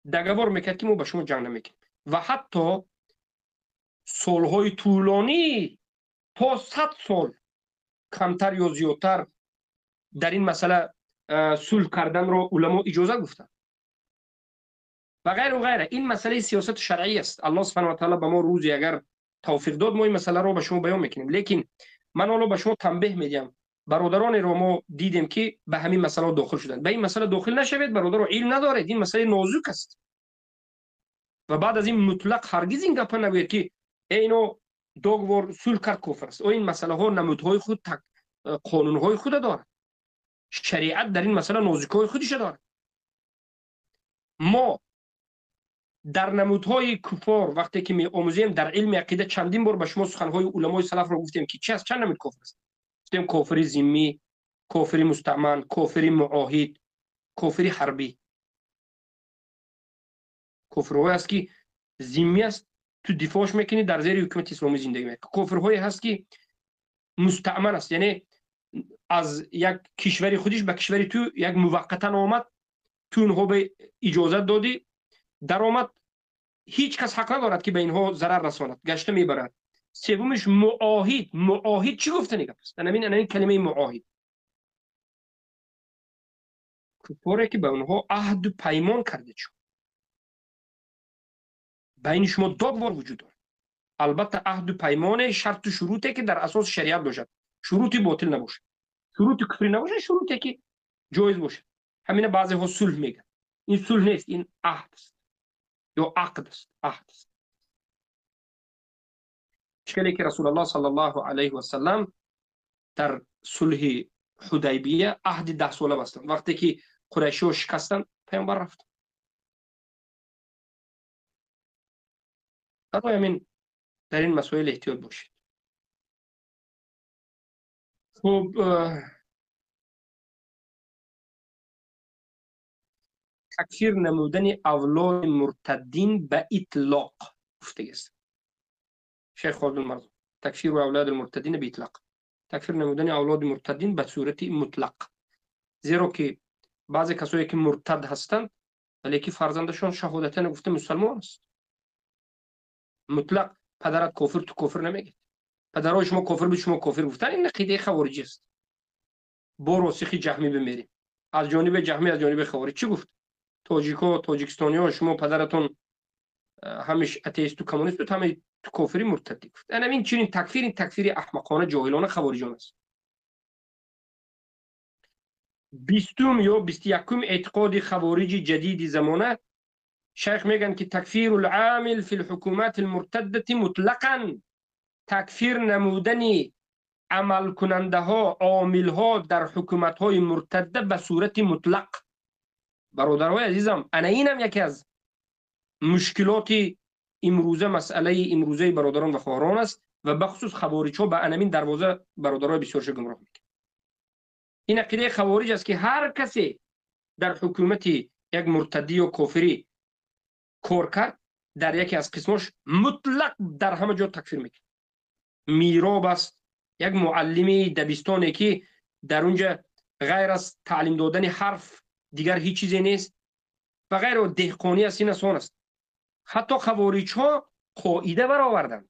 Speaker 1: договор мекард ки мо ба шумо ҷанг намекунем. Ва ҳатто солҳои тӯлонӣ то 100 сол камтар ё зиёдтар дар ин масъала сулҳ карданро уламо иҷоза гуфтанд ва ғайру ғайра. Ин масъалаи сиёсати шаръӣ аст. Аллоҳ субҳанаҳу ва таъоло ба мо рӯзе агар тавфиқ дод мо ин масъаларо ба шумо баён мекунем. Лекин ман ҳоло ба шумо танбеҳ медиҳам. Бародаронеро мо дидем ки ба ҳамин масъала дохил шуданд. Ба ин масъала дохил нашавед, бародаро, илм надоред, ин масъала нозук аст. Ва баъд аз ин мутлақ ҳаргиз ин гапа нагӯед ки ино договор сулҳ кард кофир аст. Ин масъалаҳо намудҳои худ, қонунҳои худа дорад. Шариат дар ин масъала нозукиҳои худиша дорад. Мо дар намудҳои куфор вақте ки меомӯзем дар илми ақида чандин бор ба шумо суханҳои уламои салафро гуфтем ки чи аст, чанд намуд кофир аст. Гуфтем кофири зиммӣ, кофири мустаъман, кофири муоҳид, кофири ҳарбӣ. Кофирҳое аст ки зиммӣ аст, ту дифоъш мекунӣ, дар зери ҳукумати исломӣ зиндагӣ мекунӣ. Кофирҳое ҳаст ки мустаъман аст, яъне аз як кишвари худиш ба кишвари ту як муваққатан омад, ту онҳо ба иҷозат додӣ, даромад, ҳеҷ кас ҳақ надорад ки ба инҳо зарар расонад, гашта мебарад. Севумиш муоҳид. Муоҳид чӣ гуфтани гап аст? Ана ин калимаи муоҳид, куфоре ки ба онҳо аҳду паймон кардед шумо, байни шумо договор вуҷуд дорад. Албатта аҳду паймоне шарту шуруте ки дар асоси шариат бошад, шурути ботил набошад, шурути куфрӣ набошад, шуруте ки ҷоиз бошад. Ҳамина баъзеҳо сулҳ мегӯянд. Ин сулҳ нест, ин аҳд аст ё ақд аст, аҳд аст. Чикале ки Расулуллоҳ саллаллоҳу алайҳи васаллам дар сулҳи Ҳудайбия аҳди 10 сола бастанд. Вақте ки қурайшиҳо шикастанд, паёмбар рафт. Барои ҳамин дар ин масоил эҳтиёт бошед. Хуб, такфир намудани авлоди муртаддин ба итлоқ гуфтагист шейх Холид Марзуқ. Такфиру авлоди муртаддин ба итлоқ, такфир намудани авлоди муртаддин ба сурати мутлақ, зеро ки баъзе касое ки муртад ҳастанд, вале ки фарзандашон шаҳодатан гуфта мусалмон аст. Мутлақ падарат кофир, ту кофир намегӯед. Падарои шумо кофир буд, шумо кофир гуфтан ин ақидаи хавориҷӣ аст. Бо росихи ҷаҳмӣ бимерем. Аз ҷониби ҷаҳмӣ, аз ҷониби хавориҷ чӣ гуфт? Тоҷикҳо, тоҷикистониҳо, шумо падаратон ҳамиш атеисту коммунист буд, ҳамаи ту кофири муртаддӣ гуфт. Ана ин чунин такфир, ин такфири аҳмақона, ҷоҳилона, хавориҷон аст. 20-ум ё 21-ум эътиқоди хавориҷи ҷадиди замона, шайх мегӯянд ки такфиру л-омил фи л-ҳукумати л-муртаддати мутлақан, такфир намудани амалкунандаҳо, омилҳо дар ҳукуматҳои муртадда ба сурати мутлақ. Бародарҳои азизам, ана инам яке аз мушкилоти имрӯза, масъалаи имрӯзаи бародарон ва хоҳарон аст ва бахусус хавориҷҳо ба анамин дарвоза бародарои бисёрша гумроҳ мекунанд. Ин ақидаи хавориҷ аст ки ҳар касе дар ҳукумати як муртаддӣ ё кофирӣ кор кард, дар яке аз қисмош мутлақ дар ҳама ҷо такфир мекунад. Мироб аст, як муаллими дабистоне ки дар унҷа ғайр аз таълим додани ҳарф дигар ҳеҷ чизе нест ва ғайро, деҳқонӣ аст, ин аст, он аст. Ҳатто хавориҷҳо қоида бароварданд,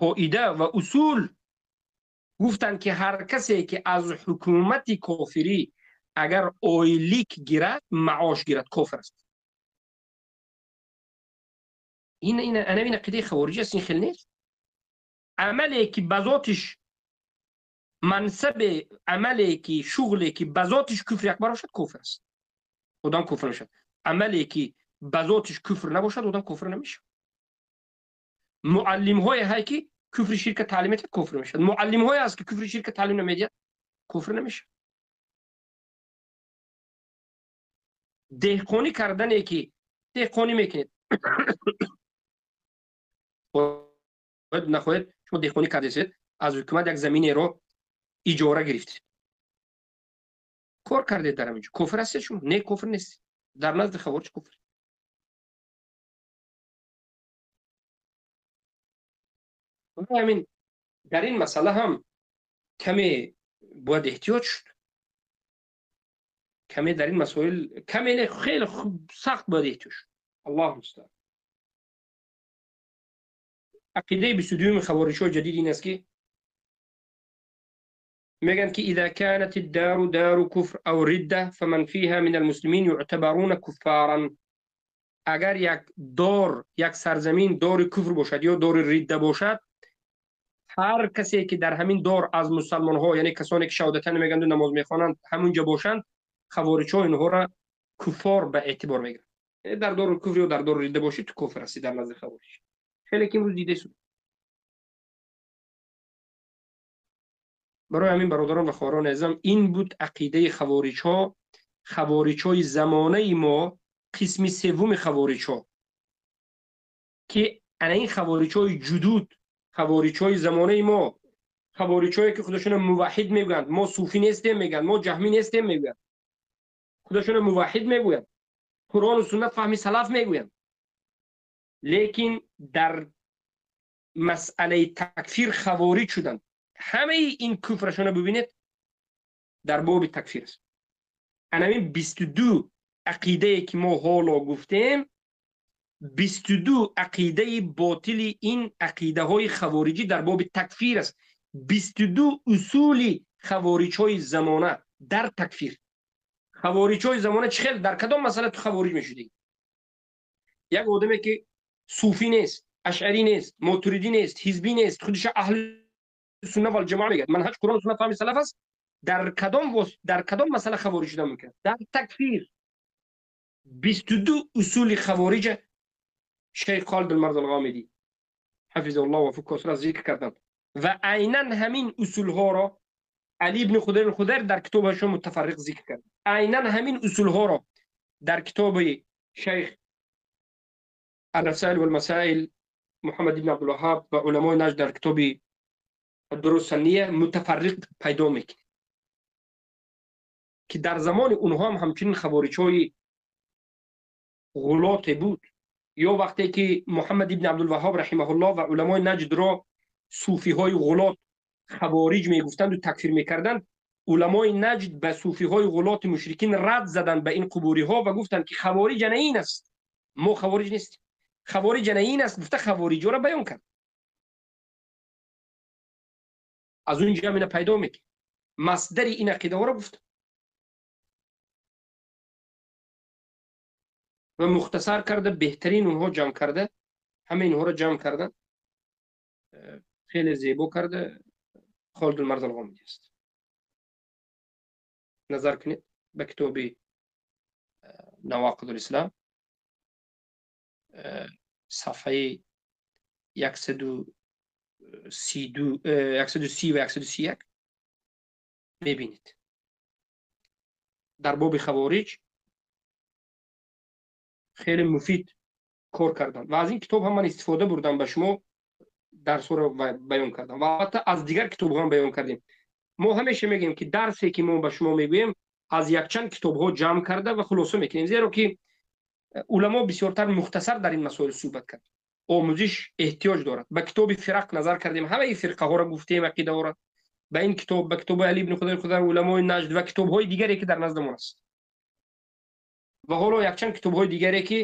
Speaker 1: қоида ва усул гуфтанд ки ҳар касе ки аз ҳукумати кофирӣ агар ойлик гирад, маош гирад, кофир аст. Ин ана ин ақидаи хавориҷ аст, ин хел нест. Амале ки ба зотиш мансабе, амале ки шуғле ки ба зотиш куфри акбар бошад, кофир аст, одам кофир мешавад. Амале ки ба зотиш куфр набошад, одам кофир намешавад. Муаллимҳое ҳай ки куфри ширка таълим медиҳад, кофир мешавад. Муаллимҳое ҳаст ки куфри ширка таълим намедиҳад, кофир намешавад. Деҳқонӣ кардане ки деҳқонӣ мекунед, нахоҳед шумо деҳқонӣ кардесед, аз ҳукумат як заминеро иҷора гирифтед, кор кардед дар ҳаминҷо, кофир ҳастед шумо? Не, кофир нестед. Дар назди хавориҷ кофир. Ҳамин дар ин масъала ҳам каме бояд эҳтиёт шуд, каме дар ин масоил каме не, хеле сахт бояд эҳтиёт шуд. Аллоҳ мустаъан. Ақидаи 22-юми хавориҷҳои ҷадид ин аст ки мегӯянд ки إذا كانت الدار دار كفر أو ردة فمن فيها من المسلمين يعتبرون كفارا. агар як дор, як сарзамин дори куфр бошад ё дори ридда бошад, ҳар касе ки дар ҳамин дор аз мусалмонҳо, яъне касоне ки шаҳодатан мегӯянд намоз мехонанд, ҳамунҷа бошанд, хавориҷҳо инҳоро куффор ба эътибор мегиранд. Яъне дар дори куфр ё дар дори ридда бошӣ, ту кофир ҳастӣ дар назди хавориҷ. Хеле ки имрӯз дида шуд. Барои ҳамин бародарон ва хоҳарони азизам, ин буд ақидаи хавориҷҳо, хавориҷҳои замонаи мо, қисми севуми хавориҷҳо, ки ана ин хавориҷҳои ҷудуд, хавориҷҳои замонаи мо, хавориҷҳое ки худашонро муваҳҳид мегӯянд, мо суфӣ нестем мегӯянд, мо ҷаҳмӣ нестем мегӯянд, худашонро муваҳҳид мегӯянд, Қуръону суннат фаҳми салаф мегӯянд, лекин дар масъалаи такфир хавориҷ шуданд. Ҳамаи ин куфрашонро бибинед дар боби такфир аст. Ана ин 22 ақидае ки мо ҳоло гуфтем, 22 ақидаи ботили ин ақидаҳои хавориҷӣ дар боби такфир аст. 22 усули хавориҷҳои замона дар такфир. Хавориҷҳои замона чӣ хел, дар кадом масъала ту хавориҷ мешудӣ? Як одаме ки суфӣ нест, ашъарӣ нест, мотуридӣ нест, ҳизбӣ нест, худиша аҳли сунна вал ҷамоа мегӯяд, манҳаҷ Қуръон сунна фаҳми салаф аст, дар кадом масъала хавориҷ шуда мумкин аст? Дар такфир. 22 усули хавориҷа шейх Холид Алмарз Алғомидӣ ҳафизаҳуллоҳ ва фукк асра зикр карданд ва айнан ҳамин усулҳоро Али ибни Худайр Худайр дар китобашон мутафарриқ зикр кард. Айнан ҳамин усулҳоро дар китоби шейх Ар-Расаил вал-Масаил Муҳаммад ибн Абдулваҳҳоб ва уламои наҷд дар китоби Дурус-Сания мутафарриқ пайдо мекунед ки дар замони онҳо ҳам ҳамчунин хавориҷҳои ғулоте буд. Ё вақте ки Муҳаммад ибн Абдулваҳҳоб раҳимаҳуллоҳ ва уламои наҷдро суфиҳои ғулот хавориҷ мегуфтанду такфир мекарданд, уламои наҷд ба суфиҳои ғулоти мушрикин рад заданд ба ин қубуриҳо ва гуфтанд ки хавориҷ ана ин аст, мо хавориҷ нестем. Хавориҷ ана ин аст гуфта хавориҷоро баён кард. Аз он ҷо ина пайдо мекунад масдари ин ақидаҳоро гуфт ва мухтасар карда беҳтарин онҳо ҷамъ карда ҳама инҳоро ҷамъ кардан, хеле зебо карда Холид Алмард Алғомидӣ аст. Назар кунед ба китоби Навақид Ислам, сафҳаи 132, 130 ва 131 мебинед. Дар боби хавориҷ хеле муфид кор карданд ва аз ин китоб ҳам ман истифода бурдам, ба шумо дарсҳоро баён кардам ва албатта аз дигар китобҳо ҳам баён кардем. Мо ҳамеша мегӯем, ки дарсе ки мо ба шумо мегӯем, аз якчанд китобҳо ҷамъ карда ва хулоса мекунем, зеро ки уламо бисёртар мухтасар дар ин масоил суҳбат кард. Омӯзиш эҳтиёҷ дорад. Ба китоби фирақ назар кардем, ҳамаи фирқаҳоро гуфтем, ақидаҳоро. Ба ин китоб, ба китоби Али ибни Худои Худо, уламои Наҷд ва китобҳои дигаре ки дар наздамон аст ва ҳоло якчанд китобҳои дигаре ки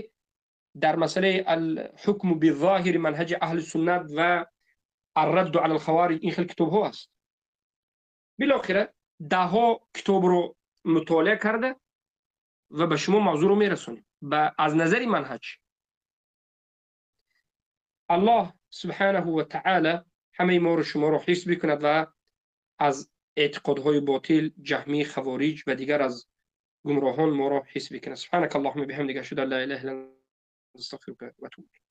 Speaker 1: дар масъалаи алҳукму бизоҳири манҳаҷи аҳли суннат ва аррадду ала алхавориҷ, ин хел китобҳо аст. Билохира даҳҳо китобро мутолиа карда ва ба шумо мавзӯъро мерасонем аз назари манҳаҷ. Аллоҳ субҳанаҳу ва таъала ҳамаи моро шуморо ҳифз бикунад ва аз эътиқодҳои ботил, ҷаҳмӣ, хавориҷ ва дигар аз гумроҳон моро ҳифз бикунад. Субҳанака Аллоҳумма биҳамдика, ашҳаду ан ла илаҳа илла анта, астағфирука ва атубу илайк.